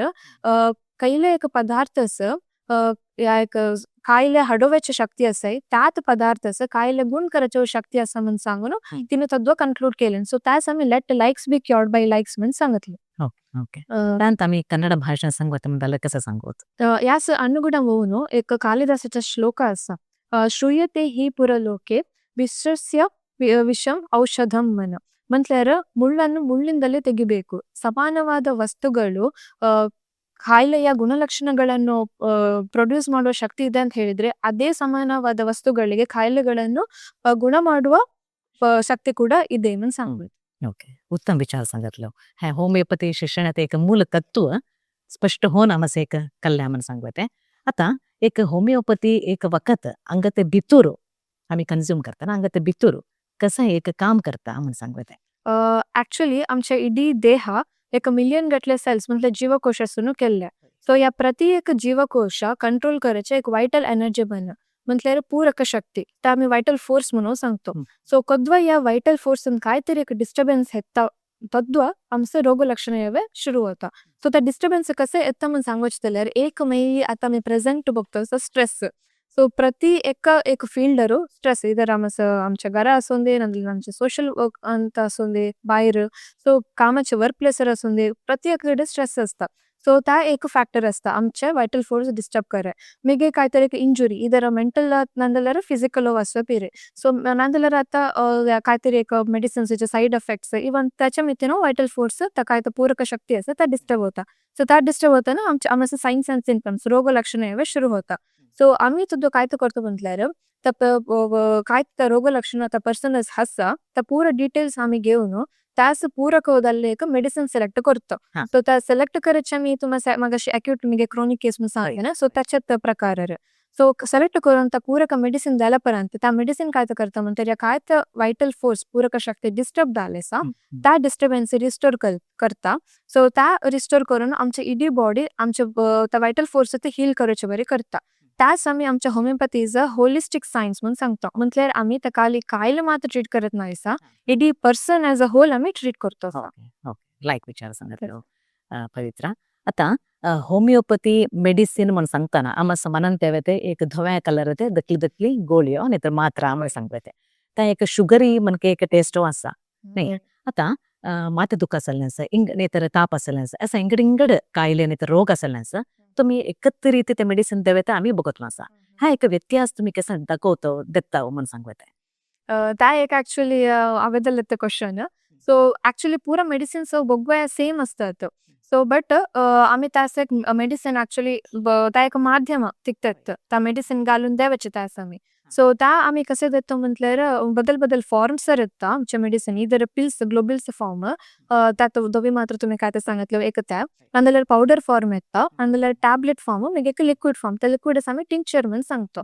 कैले एक पदार्थ असं या एक कायले हडोव्याची शक्ती असाय, त्यात पदार्थ असं कायले गुण करायची शक्ती असं म्हणून सांगून तिने तद्व कन्क्लूड केले. सो त्यास आम्ही let likes be cured by likes म्हणून सांगितलं. ओके, त्यानंतर आम्ही कन्नड भाषा सांगत म्हणल्यार कसं सांगत? यास अनुगुण होऊन एक कालिदासाचा श्लोक असा, श्रूयते हि पुरलोके विश्वस्य विषम औषधम म्हण. म्हटल्यार ಮುಳ್ಳನ್ನು ಮುಳ್ಳಿಂದಲೇ ತೆಗಿಬೇಕು. ಸಮಾನವಾದ ವಸ್ತುಗಳು ಕಾಯಿಲೆಯ ಗುಣಲಕ್ಷಣಗಳನ್ನು ಪ್ರೊಡ್ಯೂಸ್ ಮಾಡುವ ಶಕ್ತಿ ಇದೆ ಅಂತ ಹೇಳಿದ್ರೆ, ಅದೇ ಸಮಾನವಾದ ವಸ್ತುಗಳಿಗೆ ಕಾಯಿಲೆಗಳನ್ನು ಗುಣ ಮಾಡುವ ಶಕ್ತಿ ಕೂಡ ಇದೆ म्हणून सांगू. ओके, उत्तम विचार सांगितलं. हे होमिओपॅथी शिक्षणात एक मूल तत्व स्पष्ट होऊन आमचं एक कल्याण म्हणून सांगू. आता एक होमिओपॅथी एक वखत अंग ते भितूर आम्ही कन्झ्युम करताना अंग ते भितूर कसं एक काम करता म्हणून सांगू. ऍक्च्युली आमच्या इडी देह एक मिलियन गटले सेल्स म्हटल्यार जीवकोशासून केल्ले. सो ह्या प्रति एक जीवकोश कंट्रोल करायचे एक वायटल एनर्जी बन म्हटल्यार पूरक शक्ती, ते आमी वायटल फोर्स म्हणून सांगतो. सो कद्वा ह्या वायटल फोर्स काय तरी एक डिस्टर्बन्स येता तद्वा आमचे रोग लक्षण येवे सुरू होता. सो त्या डिस्टर्बन्स कसे येता म्हणून सांगूचे जाल्यार एक मेनली आता आमी प्रेझेंट बघतो स्ट्रेस. सो प्रति एका एक फील्डर स्ट्रेस, इधर आमच्या घरा आसूं दे, नाजाल्यार आमचे सोशल वर्क अंत आसूं दे भायर, सो कामाचे वर्क प्लेसर आसूं दे, प्रति एक कडेन स्ट्रेस आसता. सो ता एक फॅक्टर आसता आमचे वायटल फोर्स डिस्टर्ब करे. मागीर काय तरी एक इंजुरी, इधर मेंटल नाजाल्यार फिजिकल आसो पिरे. सो नाजाल्यार आतां काय तरी एक मेडिसिन्साचे सायड इफेक्ट्स इवन त्याच्या मितीन वायटल फोर्स त्या काय पूरक शक्ती आसा त्या डिस्टर्ब होता. सो त्या डिस्टर्ब होता ना आमचे आमचे सायन्स अँड सिम्पटम्स, रोग लक्षण येवे सुरू होता. सो आमी सुद्दां काय करतो म्हटल्यार काय त्या रोग लक्षण त्या पर्सन आसा त्या पुरा डिटेल्स आमी घेवन त्यास पूरक एक मेडिसिन सिलेक्ट करतो. सो त्या सिलेक्ट करायचे आमी तुमा मागाशी अक्यूट मिगे क्रोनिक केस म्हणून सांगते ना, सो त्याच्यात प्रकार. सो सिलेक्ट करून त्या पूरक मेडिसिन जाल्या पर्यंत त्या मेडिसिन काय करता म्हणटा काय वायटल फोर्स पूरक शक्ती डिस्टर्ब जाले आसा त्या डिस्टर्बन्स रिस्टोर करता. सो त्या रिस्टोर करून आमचे इडी बॉडी आमचे त्या वायटल फोर्स ते हील करूचे बरी करता. त्याच आमी आमच्या homeopathy is a holistic science म्हणून सांगतो. म्हटल्यार आमी ताका कायल मात्र ट्रीट करत नाही सा, इडी पर्सन एज अ होल आमी ट्रीट करतो. ओके, लायक विचार सांगितलं पवित्रा. आता होमिओपॅथी मेडिसिन म्हणून सांगताना आमचं मनान ते एक धव्या कलर ते दकली दकली गोळयो नाही तर मात्रा म्हणून सांगते, त्या एक शुगरी म्हणके एक टेस्ट आसा नाही. आता माते दुःख आसलें इंग नाही तर ताप आसलें असं इंगड इंगड कायले नाही तर रोग आसलें तुम्ही एकत्र रीती ते मेडिसिन देवे आम्ही बघतलो आसा. हा एक व्यत्यास तुम्ही कसं दाखवतो देता म्हणून सांगते. त्या एक ऍक्च्युली हांवें क्वेश्चन. सो ऍक्च्युली पुरा मेडिसिन्स बघूया सेम असतात. सो बट आमी त्यास एक मेडिसिन ऍक्च्युली त्या एक माध्यम तिकतात त्या मेडिसिन घालून देवाचे त्यास आमी. सो त्या आमी कसे देतो म्हटल्यार बदल बदल फॉर्म्स येता आमचे मेडिसिन, इधर पिल्स ग्लोब्युल्स फॉर्म, त्यात धवी मात्र तुम्ही काय ते सांगितलं एक त्या, नाजाल्यार पावडर फॉर्म येता, नाजाल्यार टॅबलेट फॉर्म, मागीर एक लिक्विड फॉर्म. त्या लिक्विड आमी टिंक्चर म्हणून सांगतो.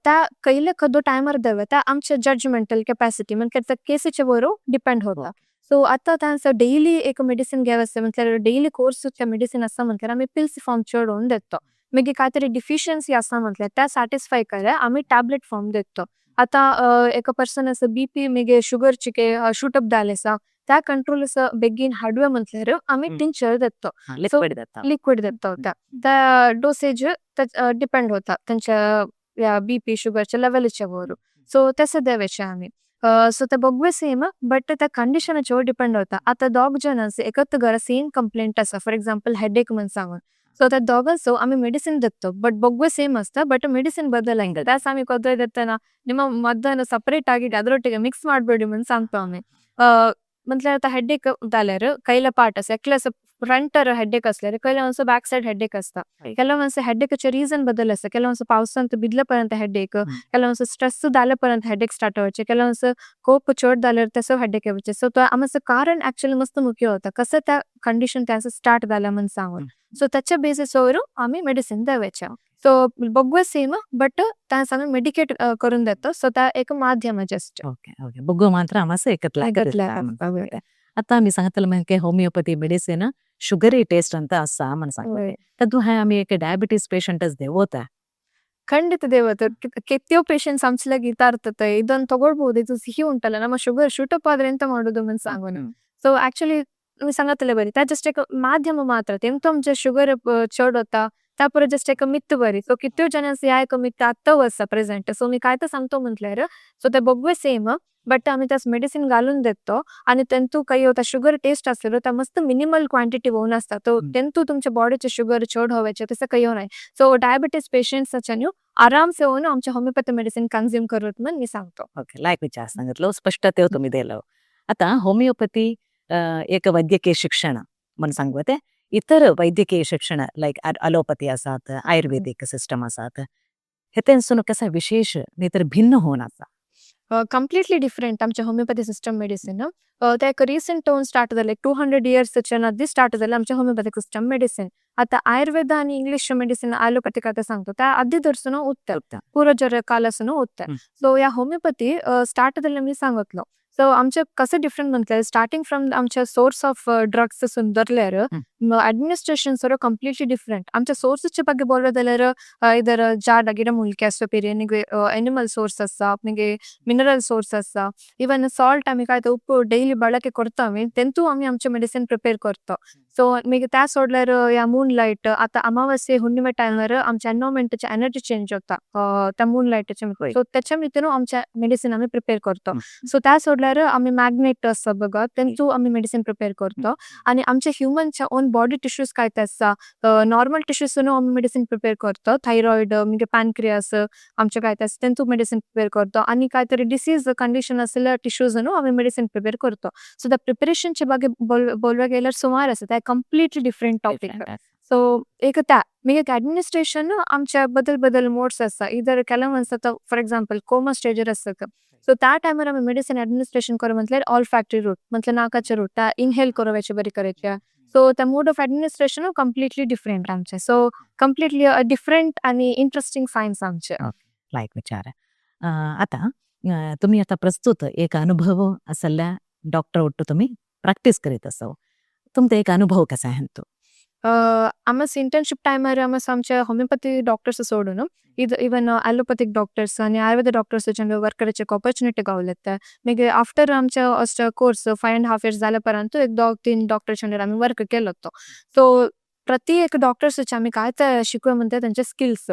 त्या कैले कदो टायमार देवे त्या आमच्या जजमेंटल कॅपॅसिटी म्हणजे त्या केसीचे बरोबर डिपेंड होता. सो आता तांचो डेली एक मेडिसिन घेव आसता म्हटल्यार डेली कोर्स मेडिसिन आसा म्हटल्यार आमी पिल्स फॉर्म चडोवन देतो. मागीर काय तरी डिफिशियन्सी आसा म्हटल्यार त्या सॅटिस्फाय करे आमी टॅबलेट फॉर्म देतो. आता एका पर्सन आसा बीपी मागीर शुगरची शूट अप जाले आसा, त्या कंट्रोल बेगीन हाडूया म्हटल्यार आमी टिंक्चर देतो. लिक्विड देता. लिक्विड देतो. त्या डोसेज डिपेंड होता त्यांच्या बीपी शुगरच्या लेवलच्या वर. सो तसं देवाचे आमी. सो ते बघवे सेम, बट त्या कंडिशनाचेर डिपेंड होता. आता दोग जण आसा एकत्र घरा सेम कंप्लेंट आसा, फॉर एक्झाम्पल हेडेक म्हण सांगून, सो त्या दोगांचो आमी मेडिसिन देतो बट बघवे सेम आसता, बट मेडिसिन बदल. त्यास आमी ಕೊದ್ರೆ देताना ನಿಮ್ಮ ಮದ್ದನ್ನು ಸಪರೇಟ್ ಆಗಿ ಅದರೊಟ್ಟಿಗೆ ಮಿಕ್ಸ್ ಮಾಡಬೇಡಿ म्हणून सांगतो आमी. म्हटल्यार आता हेडेक जाल्यार कैला पार्ट आसा, एकले फ्रंटर हेडेक असल्यार ಕೆಲವೊಂದ್ಸ ಬ್ಯಾಕ್ ಸೈಡ್ हेडेक आसता. ಕೆಲವೊಂದ್ಸ हेडेकचे रिझन बदल आसता. ಕೆಲವೊಂದ್ಸ पावसांत भिजले पर्यंत हेडेक, ಕೆಲವೊಂದ್ಸ स्ट्रेस जाले पर्यंत हेडेक स्टार्ट जावचे, ಕೆಲवೊंದ್ಸ कोप चड जाल्यार तसो हेडेक येवचे. सो तो आमचो कारण ऍक्च्युली मस्त मुख्य होता कसं त्या कंडिशन त्याचं स्टार्ट जाल्या म्हणून सांगून. सो त्याच्या बेसिसवर आमी मेडिसिन देवाचे. सो बघवे सेम, बट त्यास आमी मेडिकेट करून देतो. सो त्या एक माध्यम जस्ट. ओके ओके, बघू मात्र आमास एकतला. आता आमी सांगतले म्हणजे होमिओपॅथी मेडिसिन शुगरी टेस्ट ಅಂತ आसा म्हणून सांगते, तद्दू हाय आमी एक डायबिटीस पेशंटस देवता? ಖಂಡಿತ ದೇವತೆ. ಕೆತ್ಯೋ ಪೇಷಂಟ್ಸ್ ಆಮ್ಚಲಾಗಿ ಇರ್ತಾ ಇದೊಂದು ತಗೊಳ್ಬಹುದು, ಇದು ಸಿಹಿ ಉಂಟಲ್ಲ, ನಮ್ಮ ಶುಗರ್ ಶೂಟ್ ಅಪ್ ಆದ್ರೆ ಎಂತ ಮಾಡುದು म्हणून सांगून. सो ऍक्च्युली तुम्ही सांगतले बरी, त्या जस्ट एक माध्यम मात्र. तेमतो आमचे शुगर चड होता त्या जस्ट एक मिथ बरी. सो कित्यो जणांस ह्या एक मिथ आत्तां आसा प्रेझेंट. सो मी काय तर सांगतो म्हटल्यार, सो ते बघवे सेम, बट आमी त्यास मेडिसिन घालून देतो आणि तेंतू काही होता शुगर टेस्ट असलेलो त्या मस्त मिनिमल क्वांटिटी होऊन असता. तो तेंतू तुमच्या बॉडीचे शुगर चड होवायचे तसं काही नाही. सो डायबिटीस पेशंट्स आरामसे होऊन आमच्या होमिओपॅथी मेडिसिन कन्झ्युम करत म्हणून मी सांगतो. ओके, लायक विचार सांगितलं, स्पष्ट ते तुम्ही दिलं. आता होमिओपॅथी एक वैद्यकीय शिक्षण म्हणून सांगू, इतर वैद्यकीय शिक्षण लायक अलोपॅथी आसात, आयुर्वेदीक सिस्टम आसात, हे तेंसून कसा विशेष नाही तर भिन्न होऊन आसा? कंप्लीटली डिफरंट आमचे होमिओपॅथी सिस्टम मेडिसिन. ते एक रिसेंट होऊन स्टार्ट जाले, 200 इयर्सच्या आदी स्टार्ट जाले आमचे होमिओपॅथिक सिस्टम मेडिसिन. आता आयुर्वेद आणि इंग्लिश मेडिसिन अलोपॅथिक आता सांगतो, त्या आधी दर्शन उत्तर पूर्वजर कालासून उत्तर. सो या होमिओपॅथी स्टार्ट जाले मी सांगतलो. सो आमचे कसे डिफरंट म्हटल्यार, स्टार्टिंग फ्रॉम आमच्या सोर्स ऑफ ड्रग्स सून धरल्यार अड्मिनिस्ट्रेशन सर कंप्लीटली डिफरंट. आमच्या सोर्सचे ಬಗ್ಗೆ बोलवे जाल्यार ಇದರ ಜಾಡ ಗಿಡಮೂಲಿಕೆ आसपी, एनिमल सोर्स आसा, मागीर मिनरल सोर्स आसा, इवन सॉल्ट आमी काय ते उप्पು डेली ಬಳಕೆ करता आमी, तेंतू आमी आमचे मेडिसिन प्रिपेर करता. सो मागीर त्या सोडल्यार ह्या मून लायट, आतां अमावास्ये हुन्निमे टायमार आमच्या एनवायरमेंटाचे एनर्जी चेंज जाता त्या मून लायटाच्या. सो त्याच्या भितून आमचे मेडिसिन आमी प्रिपेर करता. सो त्या सोडल्यार आमी मॅग्नेट आसा बघा, तेंचू आमी मेडिसिन प्रिपेर करता. आणि आमच्या ह्युमनच्या ओन बॉडी टिश्यूज काय ते आसा, नॉर्मल टिश्यूसून आमी मेडिसिन प्रिपेर करता. थायरॉइड, मागीर पॅनक्रियास आमचे काय ते आसा, तेंचू मेडिसिन प्रिपेर करता. आणि काय तरी डिसीज कंडिशन आसल्यार टिश्यूज आमी मेडिसिन प्रिपेर करता. सो त्या प्रिपरेशनचे ಬಗ್ಗೆ बोलवे गेल्यार सुमार आसा, ते कंप्लीटली डिफरंट टॉपिक. सो एक त्या मागीर एडमिनिस्ट्रेशन आमच्या बदल बदल मोड्स आसा. इधर ಕೆಲವೊಂದು आतां फॉर एक्झाम्पल कोमा स्टेजीर आसता, सो त्या टायमार आमी मेडिसिन एडमिनिस्ट्रेशन करूं म्हटल्यार ऑलफॅक्टरी रूट, म्हटल्यार नाकाचे रूट, त्या इनहेल करूं बरी करायच्या. सो त्या mode of administration completely different आमचे. सो कंप्लीटली डिफरंट आणि इंटरेस्टिंग सायन्स आमचे. लायक विचार. आता तुम्ही आता प्रस्तुत एक अनुभव असल्या डॉक्टर ಒಟ್ಟು तुम्ही प्रॅक्टिस करीत असो, तुमचा एक अनुभव कसा आहे तो? आमस इंटर्नशिप टायमार आमस आमच्या होमिओपॅथी डॉक्टर्स सोडून ಇದು ಇವನ್ ಅಲೋಪತಿಕ್ ಡಾಕ್ಟರ್ಸ್ आणि आयुर्वेद डॉक्टर्स वर्क करायचे ऑपॉर्च्युनिटी गावले. मागीर आफ्टर आमच्या अशें कोर्स 5.5 इयर्स जाल्या परांत एक दोग तीन डॉक्टर्स आमी वर्क केलो तो. सो प्रति एक डॉक्टर्स आमी काय ते शिकूया म्हणटा तेंचे स्किल्स.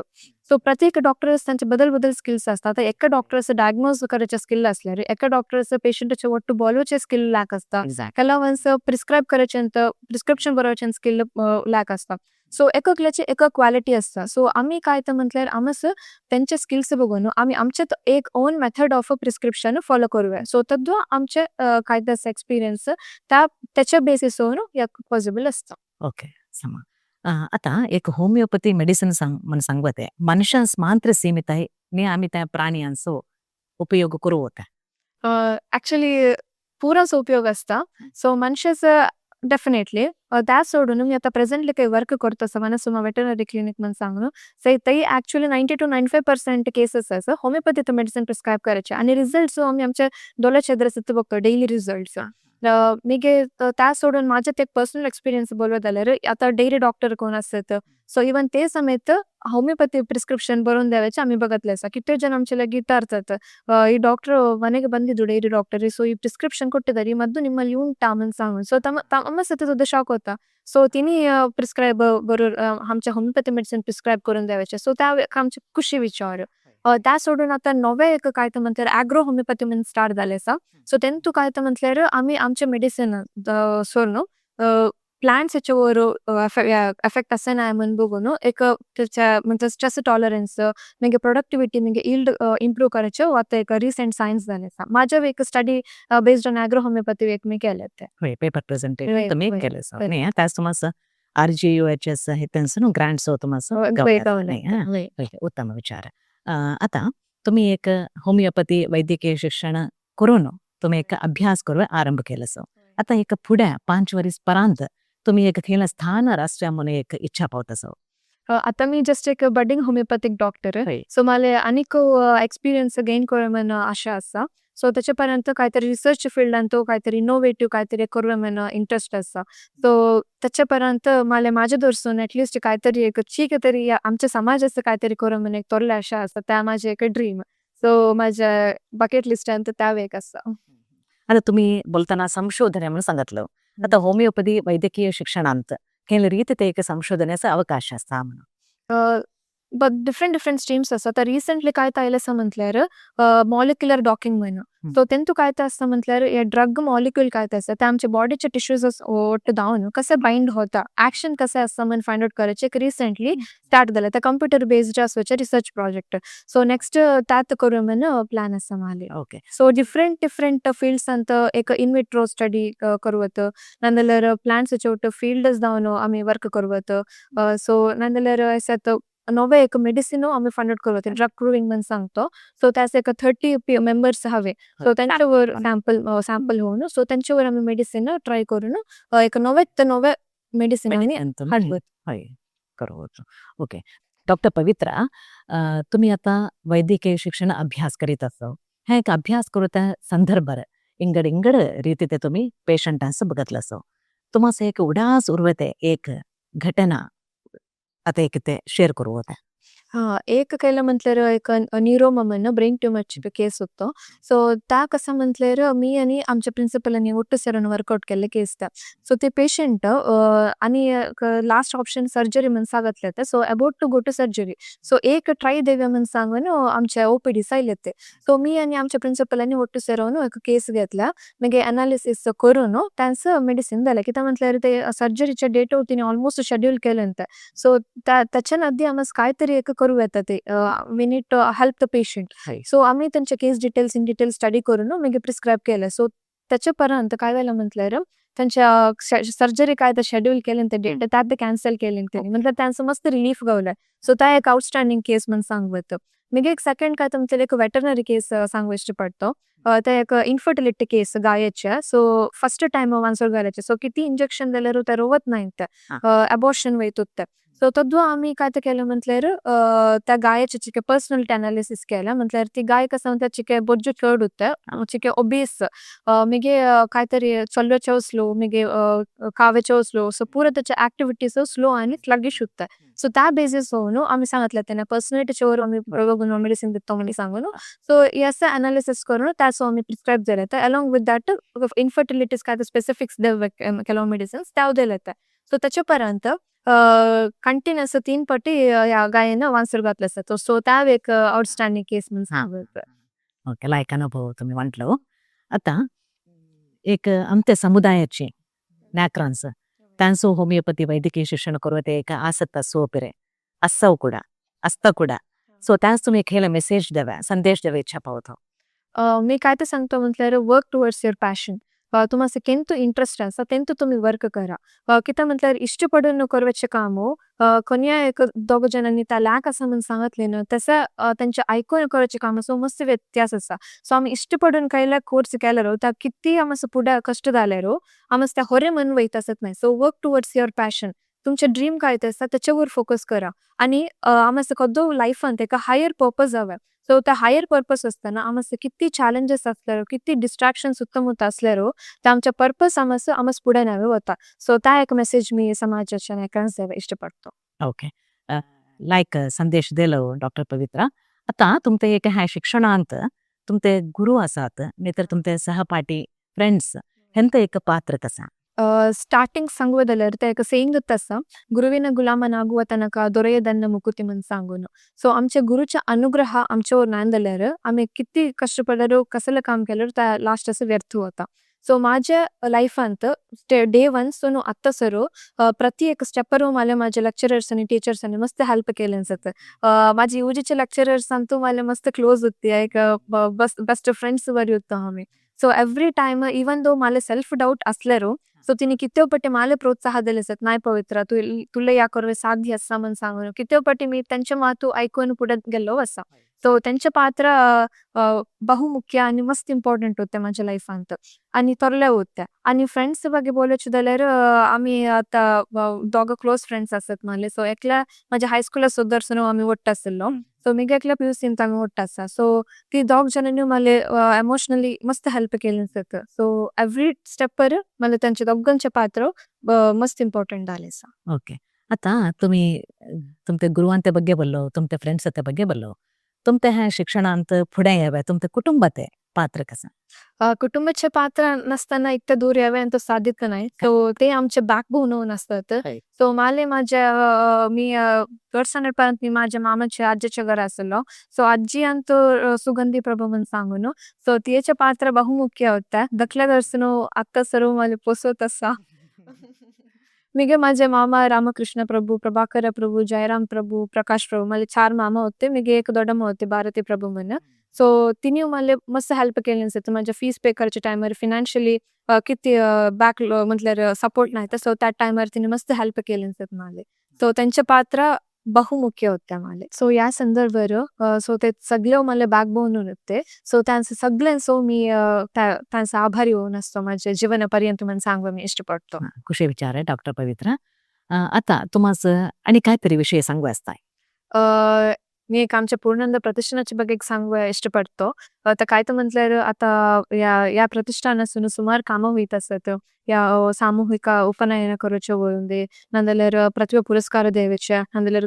सो प्रत्येक डॉक्टर्स तांचे बदल बदल स्किल्स आसता. आतां एका डॉक्टर्स डायग्नोज करायचे स्किल आसल्यार, एका डॉक्टर्स पेशंटाचे ಒಟ್ಟು बोलवचे स्किल लॅक आसता, ಕೆಲವೊಂದ್स प्रिस्क्रायब करायचे, प्रिस्क्रिप्शन बरोवचे स्किल लॅक आसता. सो एककल्याचे एक क्वालिटी आसता. सो आमी काय तर म्हटल्यार आमस तेंचे स्किल्स बघून आमी आमचे एक own method of prescription follow करूया. सो तद्वा आमचे काय आसा एक्सपिरियन्स, त्या त्याच्या बेसिसवर पॉसिबल आसता. ओके, समा. आता एक होमिओपॅथी मेडिसिन सांग म्हणून सांगवते, मनुष्यांस मात्र सीमित आहे नी आम्ही त्या प्राण्यांचो उपयोग करू होता? ऍक्च्युली पुराचो उपयोग असता. सो मनशाच डेफिनेटली. त्या सोडून मी आता प्रेझेंटली काही वर्क करतो आसा मनसुमा वेटरनरी क्लिनिक म्हणून सांगून, सो थंय actually 90 to 95% cases आसा होमिओपॅथी मेडिसिन प्रिस्क्रायब करायचे आणि रिझल्ट आमी आमच्या दोळ्याच्या एदर बघतो, डेली रिझल्ट्स. मागीर त्या सोडून माझे ते पर्सनल एक्सपिरियन्स बोलवत जाल्यार, आतां डेअरी डॉक्टर कोण आसत, सो इवन ते समेत होमिओपॅथी प्रिस्क्रिप्शन बरोवन द्यावाचे आमी बघितले आसा. कितले ಜನ ಆಮचे लागೀ ವಿಚಾರ್तात, ಈ ಡಾಕ್ಟರ್ ಮನೆಗೆ ಬಂದಿದ್ರು ಡೈರಿ ಡಾಕ್ಟರ್, ಸೊ ಈ ಪ್ರಿಸ್ಕ್ರಿಪ್ಷನ್ ಕೊಟ್ಟಿದ್ದಾರೆ, ಈ ಮದ್ದು ನಿಮ್ಮಲ್ಲಿ ಉಂಟಾ म्हणून सांगून. सो आमकां सुद्दां शॉक होता. सो तिनी प्रिस्क्रायब बरोबर आमच्या होमिओपॅथी मेडिसिन प्रिस्क्रायब करून द्यावाचे. सो त्या एक आमची खुशी विचार. त्या सोडून आतां नवे एक काय तर म्हटल्यार एग्रो होमिओपॅथी म्हणून स्टार्ट जाले आसा. सो तेंतू काय तर म्हटल्यार आमी आमचे मेडिसिन सोडून प्लांट्स हेच्यावर एफेक्ट आसना म्हूण बघून एक त्याच्या म्हणजे स्ट्रेस टॉलरन्स, मागीर प्रोडक्टिविटी, मागीर यील्ड इम्प्रूव करायचे आतां एक रिसेंट सायन्स जाले आसा. माझ्या एक study based on agro homeopathy एक मी केले ते. होय, पेपर प्रेझेंटेशन तुम्ही केले. नाही, त्याच तुम्हाला RGUHS हे त्यांचं ग्रँट्स तुम्हाला नाही. उत्तम विचार. आता तुम्ही एक होमिओपॅथी वैद्यकीय शिक्षण करून तुम्ही एक अभ्यास करून आरंभ केलं. आता एक पुढे 5 वर्ष परांत तुम्ही एक खेळ स्थान राष्ट्रीय म्हणून एक इच्छा पावत असो? आता मी जस्ट एक बडिंग होमिओपॅथिक डॉक्टर. सो मला आनीक एक्सपिरियन्स गेन करूं म्हण आशा आसा. सो त्याच्या पर्यंत काहीतरी रिसर्च फिल्डान तो काहीतरी इनोवेटिव्ह काहीतरी करूं म्हण इंट्रस्ट आसा. सो त्याच्या पर्यंत मला माझ्या दर्सून ऍटलिस्ट काहीतरी एक चीक तरी आमच्या समाजाचं काहीतरी करूं म्हण एक थोडले आशा आसा. त्या माझे एक ड्रीम. सो माझ्या बकेट लिस्टान त्या एक आसा. आता तुम्ही बोलताना संशोधने म्हणून सांगितलं. आता होमिओपॅथी वैद्यकीय शिक्षणांत केले रीते ते एक संशोधनाचा अवकाश असता म्हणून? बट डिफरंट डिफरंट स्ट्रीम्स आसा. आतां रिसेंटली काय आयलें आसा म्हटल्यार मॉलिक्युलर डॉकिंग म्हण. सो तेंतू काय आसता म्हटल्यार हे ड्रग मॉलिक्यूल काय आसता ते आमच्या बॉडीचे टिश्यूज ಒಟ್ಟು ದಾವನು कसे बाइंड होता, ऍक्शन कसे आसता म्हण फायंड आउट करायचे एक रिसेंटली स्टार्ट जालें. ते कंप्युटर बेस्ड आसचे रिसर्च प्रोजेक्ट. सो नेक्स्ट तात करूं म्हण प्लॅन आसा माले. सो डिफरंट डिफरंट फील्ड्स अंत एक इन विट्रो स्टडी करूवत, नाजाल्यार प्लांट्स ಒಟ್ಟು फील्ड्स दावन आमी वर्क करूवत. सो नाजाल्यार अशें नवे एक मेडिसिन आमी फायंड आउट करूवत, ड्रग प्रूविंग म्हण सांगतो. सो त्यास एक 30 मेंबर्स हवे, सो त्यांच्यावर सॅम्पल सॅम्पल होऊन, सो त्यांच्यावर आमी मेडिसिन ट्राय करून एक नवेच नवे मेडिसिन आमी हाडवत. हय, करूवत. ओके, डॉक्टर पवित्रा, तुम्ही आता वैद्यकीय शिक्षण अभ्यास करीत आसो. हे एक अभ्यास करूत संदर्भार इंगड इंगड रीती ते तुम्ही पेशंटांस बघतलं असो. तुम्हाला एक उडास उरवते एक घटना आता एक ते शेअर करू होता. हा, एक केलं म्हटल्यार एक न्यूरोमा म्हण ब्रेन ट्युमरची केस होतो. सो त्या कसं म्हटल्यार मी आणि आमच्या प्रिन्सिपलांनी ಒಟ್ಟು ಸೇರೋನ್ वर्कआउट केल्ले केस त्या. सो ते पेशंट आणि लास्ट ऑप्शन सर्जरी म्हण सांगतले ते, so about to go to surgery. So एक ट्राय देव्या म्हण सांगून आमच्या ओपीडी आयले ते. सो मी आणि आमच्या प्रिन्सिपलांनी ಒಟ್ಟು ಸೇರೋನು एक केस घेतला, मागीर एनालिसीस करून त्यांचं मेडिसिन दिलें. कित्याक म्हटल्यार ते सर्जरीचे डेट तिने ऑलमोस्ट शेड्यूल केलें ते. सो त्याच्या आदी आमी काय तरी एक करूं येता ते, we need to help the patient. So आमी तेंचे case details in detail study करून मागीर प्रिस्क्रायब केलें. सो त्याचे परांत काय जालें म्हटल्यार तेंच्या सर्जरी काय ते शेड्यूल केलें ते डेट त्यात कॅन्सल केलें तेणी, म्हटल्यार त्यांचं मस्त रिलीफ गावलें. सो त्या एक आउटस्टँडिंग केस म्हण सांगवत. मागीर एक सेकंड काय तुमचे एक वेटरनरी केस सांगू इष्टपडतो. ते एक इन्फर्टिलिटी केस गायेचे. सो फर्स्ट टाइम वांसर घालायचे, सो किती इंजेक्शन दिल्यार ते रोवत नाही ते, अबॉर्शन वयत ते. सो तद्वा आमी काय ते केलें म्हटल्यार त्या गायेचे चिके पर्सनॅलिटी एनालिसीस केलें. म्हटल्यार ती गाय कसं म्हणटा, चिके बोज्जू चड उरता, चिके ओबीस, मागीर काय तरी चलोवचें स्लो, मागीर खावेचो स्लो. सो पुरो तेचे एक्टिविटीज स्लो आनी स्लगिश उरता. सो त्या बेजीस न्हू आमी सांगतले तेन्ना पर्सनॅलिटीचेर आमी बघून मेडिसिन दिता म्हणून सांगून. सो हे अशें एनालिसीस करून त्याचो आमी प्रिस्क्रायब दिले. अलॉंग विथ that इन्फर्टिलिटीज काय स्पेसिफिक्स ಕೆಲವು मेडिसिन्स त्याव दिले. सो त्याचे पर्यंत कंटिन्युअस तीन पटी ह्या गायेन वांसर घातले आसा. सो त्या एक आउटस्टँडिंग केस म्हणून सांगत. ओके, लायक अनुभव तुम्ही म्हटलं. आता एक आमच्या समुदायाची नॅक्रॉन्स त्यांचो होमिओपॅथी वैद्यकीय शिक्षण करू ते एक आसक्त सोपिरे असव ಕೂಡ असतं ಕೂಡ. सो त्यास तुम्ही एक हेला मेसेज द्यावा, संदेश द्यावा इच्छा पावतो. मी काय ते सांगतो म्हटल्यार वर्क टुवर्ड्स your passion. तुम्हाला केंतु इंट्रस्ट आसा तेंतु तुम्ही वर्क करा. कित्याक म्हटल्यार इश्ट पडून करपाचें काम कोणया एक दोग जाणांनी त्या लॅक आसा म्हूण सांगतलें न्हू, तशें तेंचे आयकून करपाचें काम सो मस्त व्यत्यास आसा. सो आमी इश्ट पडून कायल्या कोर्स केल्यार त्या कितेंय आमकां फुडें कश्ट जाल्यार आमी त्या होरें मन वयता आसत न्हय. So work towards your passion. तुमचें ड्रीम काय तें आसा तेचे वयर फोकस करा आनी आमी कदो लायफान तेका हायर पर्पज हवे. सो त्या हायर पर्पज आसतना आमकां कितली चॅलेंजीस आसल्यार, कितली डिस्ट्रॅक्शन सुत्तमुत्त आसल्यार ते आमचे पर्पज आमस आमस फुडें न्हय वता. सो त्या एक मेसेज मी समाजाच्या नायकांक इष्टपडतो. ओके, लायक संदेश दिलो डॉक्टर पवित्रा. आता तुमचे एक ह्या शिक्षणांत तुमचे गुरु आसात नाहीतर तुमचे सहपाठी, फ्रेंड्स हेंत एक पात्र कसा? ಸ್ಟಾರ್ಟಿಂಗ್ सांगುವ जाल्यार ते एक सेईंग आसा, "ಗುರುವಿನ ಗುಲಾಮನಾಗುವ ತನಕ ದೊರೆಯದನ್ನ ಮುಕುತಿ" म्हण सांगून. सो आमच्या गुरुचा अनुग्रह आमच्यावर ना जाल्यार आमी किती कष्ट पडल्यार, कसलें काम केल्यार त्या लास्ट असं व्यर्थ वता. सो माझ्या लायफांत डे वन सून आत्तासर प्रति एक स्टेपर मला माझ्या लेक्चरर्स आणि टीचर्सांनी मस्त हेल्प केलें जाता. माझी यूजीचे लेक्चरर्स अंतू मला मस्त क्लोज होती, एक बेस्ट फ्रेंड्स बरी होतो आमी. So every time even though मला सेल्फ डाऊट असल्यार, सो तिने किती पट्टी मला प्रोत्साह दिले असत, "नाही पवित्रा, तू तुला या करवे साध्य आसा" म्हण सांगून. किती पट्टी मी त्यांच्या मातू ऐकून पुढे गेलो आसा. सो त्यांचे पात्र बहुमुख्य आणि मस्त इम्पॉर्टंट होते माझ्या लायफांत आणि थोरले होते. आणि फ्रेंड्स ಬಗ್ಗೆ बोलायचे जाल्यार आमी आतां दोगां क्लोज फ्रेंड्स आसात माले. सो एकल्या माझ्या हायस्कुला सुद्दां आमी ಒಟ್ಟು आशिल्लो. सो मागीर एकल्या पीयूसींत आमी ಒಟ್ಟು आसा. सो ती दोग जाणांनी मला एमोशनली मस्त हेल्प केलें जाता. सो एवरी स्टेपर मला त्यांचे दोगांचे पात्र मस्त इम्पॉर्टंट जालें आसा. ओके, आता तुम्ही तुमचे गुरुवांते ಬಗ್ಗೆ बोललो, तुमचे फ्रेंड्स ಬಗ್ಗೆ बोललो. तुमचे ह्या शिक्षणांत फुडें येवे तुमचे कुटुंबाते पात्र कसं? कुटुंबाचे पात्र नसताना इतकं दूर यावे तो साध्य नाही. सो ते आमचे बॅकबोन होऊन असतात. सो माले माझ्या मी थर्ड स्टँडर्ड पर्यंत मी माझ्या मामाच्या आजीच्या घरा असलो. सो आजी अंतू सुगंधी प्रभू म्हण सांगून, सो तियेचे पात्र बहुमुख्य होता. दखल्या दर्शन अक्का सर्व मला पोसवत असा. मिगे माझे मामा रामकृष्ण प्रभू, प्रभाकर प्रभू, जयराम प्रभू, प्रकाश प्रभू, मला चार मामा होते. मिगे एक दोडम्मा होते भारती प्रभू म्हण. सो तिने मला मस्त हेल्प केली असे. माझ्या फीस पे करायच्या टायमार फिनान्शियली किती बॅक म्हटल्यार सपोर्ट नाही, तर सो त्या टायमार तिने मस्त हेल्प केली असे मला. सो त्यांचे पात्र बहुमुख्य होते मला. सो या संदर्भावर सो ते सगळे मला बॅकबोन होते. सो त्यांचं सगळ्यांसो मी त्यांचा आभारी होऊन असतो माझ्या जीवनापर्यंत म्हणून सांगू मी इष्टपडतो. खुशी विचार आहे डॉक्टर पवित्रा. आता तुम्हाला आणि काहीतरी विषय सांगू असताय? मी एक आमच्या पूर्णानंद प्रतिष्ठानाच्या ಬಗ್ಗೆ एक सांगू इष्टपडतो. तर काय तर म्हटल्यार आता या या प्रतिष्ठानासून सुमार कामां वयत आसत. या सामूहिक उपनयन करूचे वळून, नाजाल्यार प्रतिभा पुरस्कार देवेचे, नाजाल्यार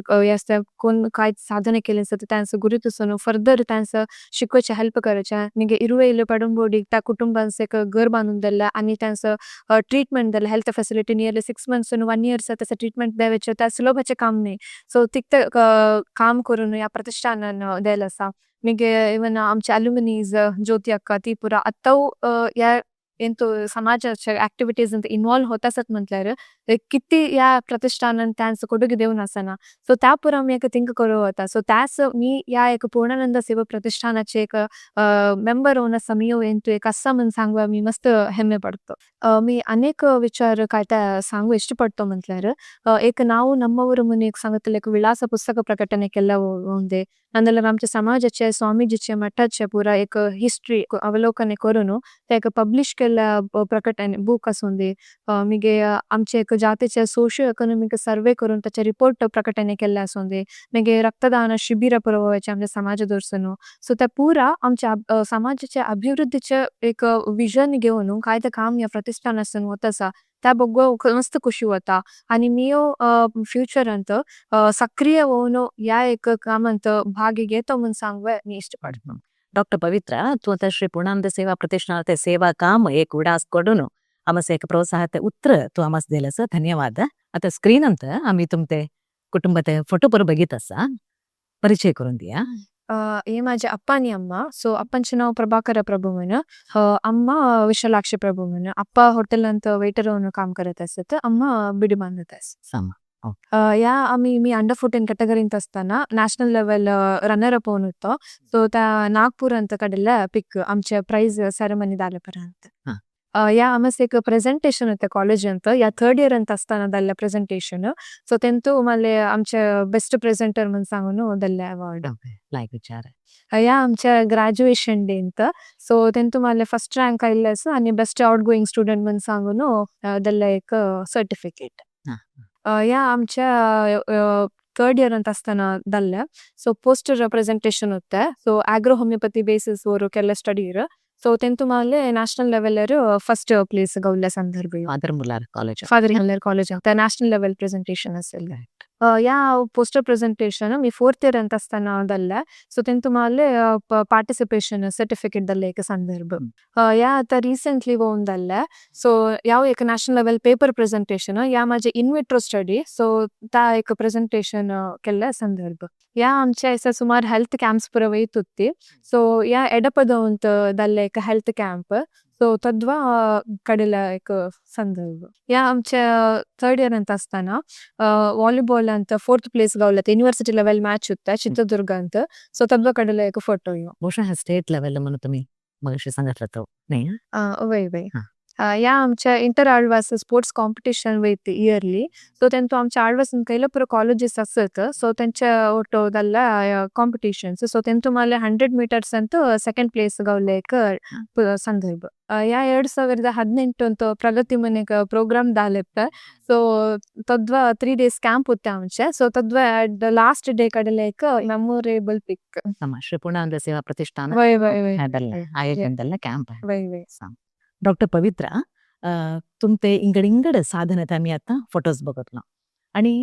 हे कोण काय साधने केले आसत त्यांचं गुरुतून फर्दर त्यांचं शिकवचे हेल्प करायचे. मागीर इरुवेले पडंबोडी त्या कुटुंबांचे एक घर बांदून दिले आनी त्यांचं ट्रीटमेंट दिले, health facility nearly 6 months 1 years त्याचं ट्रीटमेंट द्यायचे, त्या सुलभाचे काम नाही. सो तितके काम करून ह्या प्रतिष्ठानान दिलें आसा. मागीर इवन आमचे अल्युमिनीज ज्योती अक्का ती पुरा आतां ह्या हेंतू समाजाच्या एक्टिविटीज इन्वॉल्व होत आसत म्हटल्यार किती ह्या प्रतिष्ठानान त्यांचं ಕೊಡುಗೆ देवन आसना. सो त्या पुरा आमी एक थिंक करूं वता. सो त्याच मी ह्या एक पूर्णानंद सेवा प्रतिष्ठानाचे एक मेंबर होवन आसा. मी हेंतू एक आसा म्हण सांगू आमी मस्त हेम्मे पडतो. मी अनेक विचार काय त्या सांगू इष्टपडतो म्हटल्यार एक ನಾವು ನಮ್ಮವರು म्हण एक सांगतले, एक विळाಸ पुस्तक प्रकटನೆ केल्ले उंदे, नाजाल्यार आमच्या समाजाचे स्वामीजीचे मठाचे पुरा एक हिस्ट्री अवलोकन करून ते एक पब्लिश केल्ले प्रकटन बूक आसूंदी, मागीर आमचे एक जातीचे सोशियो इकॉनॉमिक सर्वे करून ताचे रिपोर्ट प्रकटने केल्ले आसूंदी, मागीर रक्तदान शिबिर पुरवपाचे आमच्या समाजा दर्शन. सो ते पुरा आमच्या समाजाचे अभिवृद्धीचे एक विजन घेवन काय ते काम ह्या प्रतिष्ठानासून वता आसा, त्या बग्गो मस्त खुशी वता आनी मियो फ्युचरांत सक्रिय होवन ह्या एक कामांत भाग घेतो म्हण सांगू मी इष्टपडतो. डॉक्टर पविತ್ರ, तूं आतां श्री पूर्णानंद सेवा प्रतिष्ठान सेवा काम एक उडास कडून आमस एक प्रोत्साहते उत्र तूं आमस दिलेस, धन्यवाद. आता स्क्रीन अंत आमी तुमते कुटुंबाते फोटो पर बघित आसा, परिचय करून दिया. हे माझे अप्पा आणि अम्मा. सो अप्पांचे नाव प्रभाकर प्रभू म्हण, अम्मा विशालाक्षी प्रभू म्हण. अप्पा हॉटेल अंत वेटर म्हणून काम करत असत, अम्मा बिडी बांधत असत. सामा. या आम्ही मी अंडर 14 कॅटेगरींत असताना नॅशनल लेवल रनर अप होऊन होतो. सो त्या नागपूर अंत काडिल्ले पिक आमचे प्राइज सेरेमनी जाले पर्यंत. या आमस एक प्रेझेंटेशन होते कॉलेज अंत, या थर्ड इयर अंत असताना जाल्ले प्रेझेंटेशन. सो तेंतू माले आमचे बेस्ट प्रेझेंटर म्हण सांगून दिल्ले अवॉर्ड. लायक विचार. या आमच्या ग्रॅज्युएशन डे अंत. सो तेंतू माले फर्स्ट रँक आयिल्ले आसा आनी बेस्ट आउट गोइंग स्टुडंट म्हण सांगून दिल्ले एक सर्टिफिकेट. या आमच्या थर्ड इयर अंत असताना जाल्ले. सो पोस्टर प्रेझेंटेशन होते. सो agro homeopathy basis वर केल्ले स्टडी. सो तेंतू माले नॅशनल लेवलार फर्स्ट प्लेस गावल्ले संदर्भ. Father Muller college. Father Muller college national level presentation आशिल्ले. या पोस्टर प्रेझेंटेशन मी फोर्थ इयर अंत असताना जाल्ले. सो तेंतू माले पार्टिसिपेशन सर्टिफिकेट दिल्ले एक संदर्भ. या आता रिसेंटली होऊन जाल्ले. सो याव एक नॅशनल लेवल पेपर प्रेझेंटेशन, या माझे इनविट्रो स्टडी, सो ता एक प्रेझेंटेशन केल्ले संदर्भ. या आमच्या असा सुमार हेल्थ कॅम्प्स पुरा वयत होती. सो या एडपद अंत जाल्ले एक हेल्थ कॅम्प, सो तद्वा काडिल्ले एक संदर्भ. या आमच्या थर्ड इयर अंत असताना व्हॉलीबॉल अंत fourth place Gawale, university level match होता चित्रदुर्ग अंत. सो तद्वा काडिल्ले एक फोटो यो. ಬಹುಶಃ स्टेट लेवल म्हणून तुम्ही मगाशी सांगितलं तो नाही? वय वय. या आमच्या इंटर आಳ್वास स्पोर्ट्स कॉम्पिटिशन वयत इयरली. सो तेंतू आमच्या आಳ್वास कैला पुरा कॉलेजेस असत. सो त्यांच्या ಒಟ್ಟು ದಲ್ಲ ಕಾಂಪಿಟಿಷನ್ಸ್. ಸೊ तेंतू माले 100 ಮೀಟರ್ಸ್ ಅಂತ ಸೆಕೆಂಡ್ ಪ್ಲೇಸ್ गावले एक ಸಂದರ್ಭ. ಯಾ 2018 ಅಂತ ಪ್ರಗತಿ ಮನೆಗೆ ಪ್ರೋಗ್ರಾಮ್ ದಾಲೆತ್ತ. ಸೊ ತದ್ವ 3 ಡೇಸ್ ಕ್ಯಾಂಪ್ ಉತ್ತೆ ಆಮಚೆ. ಸೊ ತದ್ವ ಲಾಸ್ಟ್ ಡೇ ಕಡಲೆ एक ಮೆಮೊರೇಬಲ್ ಪಿಕ್. ನಮ್ಮ ಶ್ರೀ ಪೂರ್ಣಾನಂದ ಸೇವಾ ಪ್ರತಿಷ್ಠಾನ ವೈ ವೈ ವೈ. ಅದಲ್ಲ ಆಯೋಜನದಲ್ಲ ಕ್ಯಾಂಪ್. वय वय. डॉक्टर पवित्रा, तुमते इंगड इंगड साधन आमी आतां फोटोज बघितलो आणि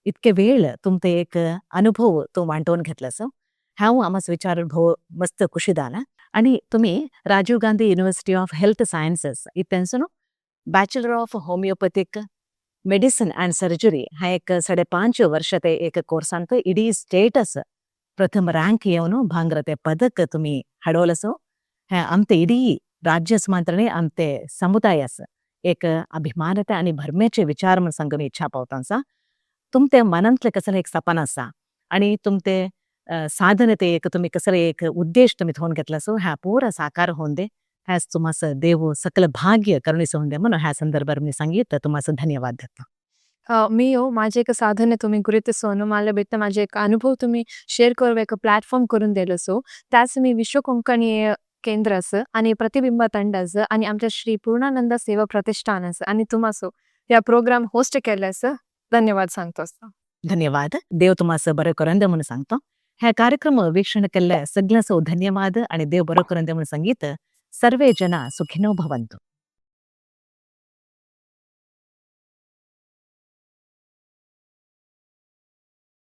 इतके वेळ तुमते एक अनुभव तूं वांटोवन घेतला. सो हांव आमस विचार भोव मस्त खुशी जाला. आणि तुम्ही Rajiv Gandhi University of Health Sciences इथेंसून Bachelor of Homeopathic Medicine and Surgery हा एक 5.5 वर्ष ते एक कोर्सांत इडी स्टेटस प्रथम रँक येवन भांगराते पदक तुम्ही हडवलसो. हे आमते इडी राज्यस मात्रणे आमते समुदायास एक अभिमानते आणि भरमेचे विचार म्हणून सांगून इच्छा पावतांचा. तुमते मनांतले कसले एक सपन आसा आणि तुमते साधने ते एक तुम्ही कसले एक उद्देश तुम्ही थोन घेतला सो ह्या पुरा साकार होऊन दे. ह्याच तुम्हास देव सकल भाग्य करुणीस होऊन दे म्हणून ह्या संदर्भात मी सांगितलं. तुम्हास धन्यवाद देतो. मी हो माझे एक साधने तुम्ही गुरुतसोनु मला बेत माझे एक अनुभव तुम्ही शेअर करू एक प्लॅटफॉर्म करून दिलं. सो त्याच मी विश्व कोंकणी केंद्र असं आणि प्रतिबिंब ತಂಡ असं आणि आमच्या श्री पूर्णानंद सेवा प्रतिष्ठान असं आणि तुम्हासो या प्रोग्राम होस्ट केलं असं धन्यवाद सांगतो असं. धन्यवाद. देव तुम्हास बरं करून दे म्हणून सांगतो. ह्या कार्यक्रम वीक्षण केल्ले सगळ्यांसो धन्यवाद आणि देव बरं करून दे म्हणून सांगित. सर्वे जना सुखिनो भवन्तु.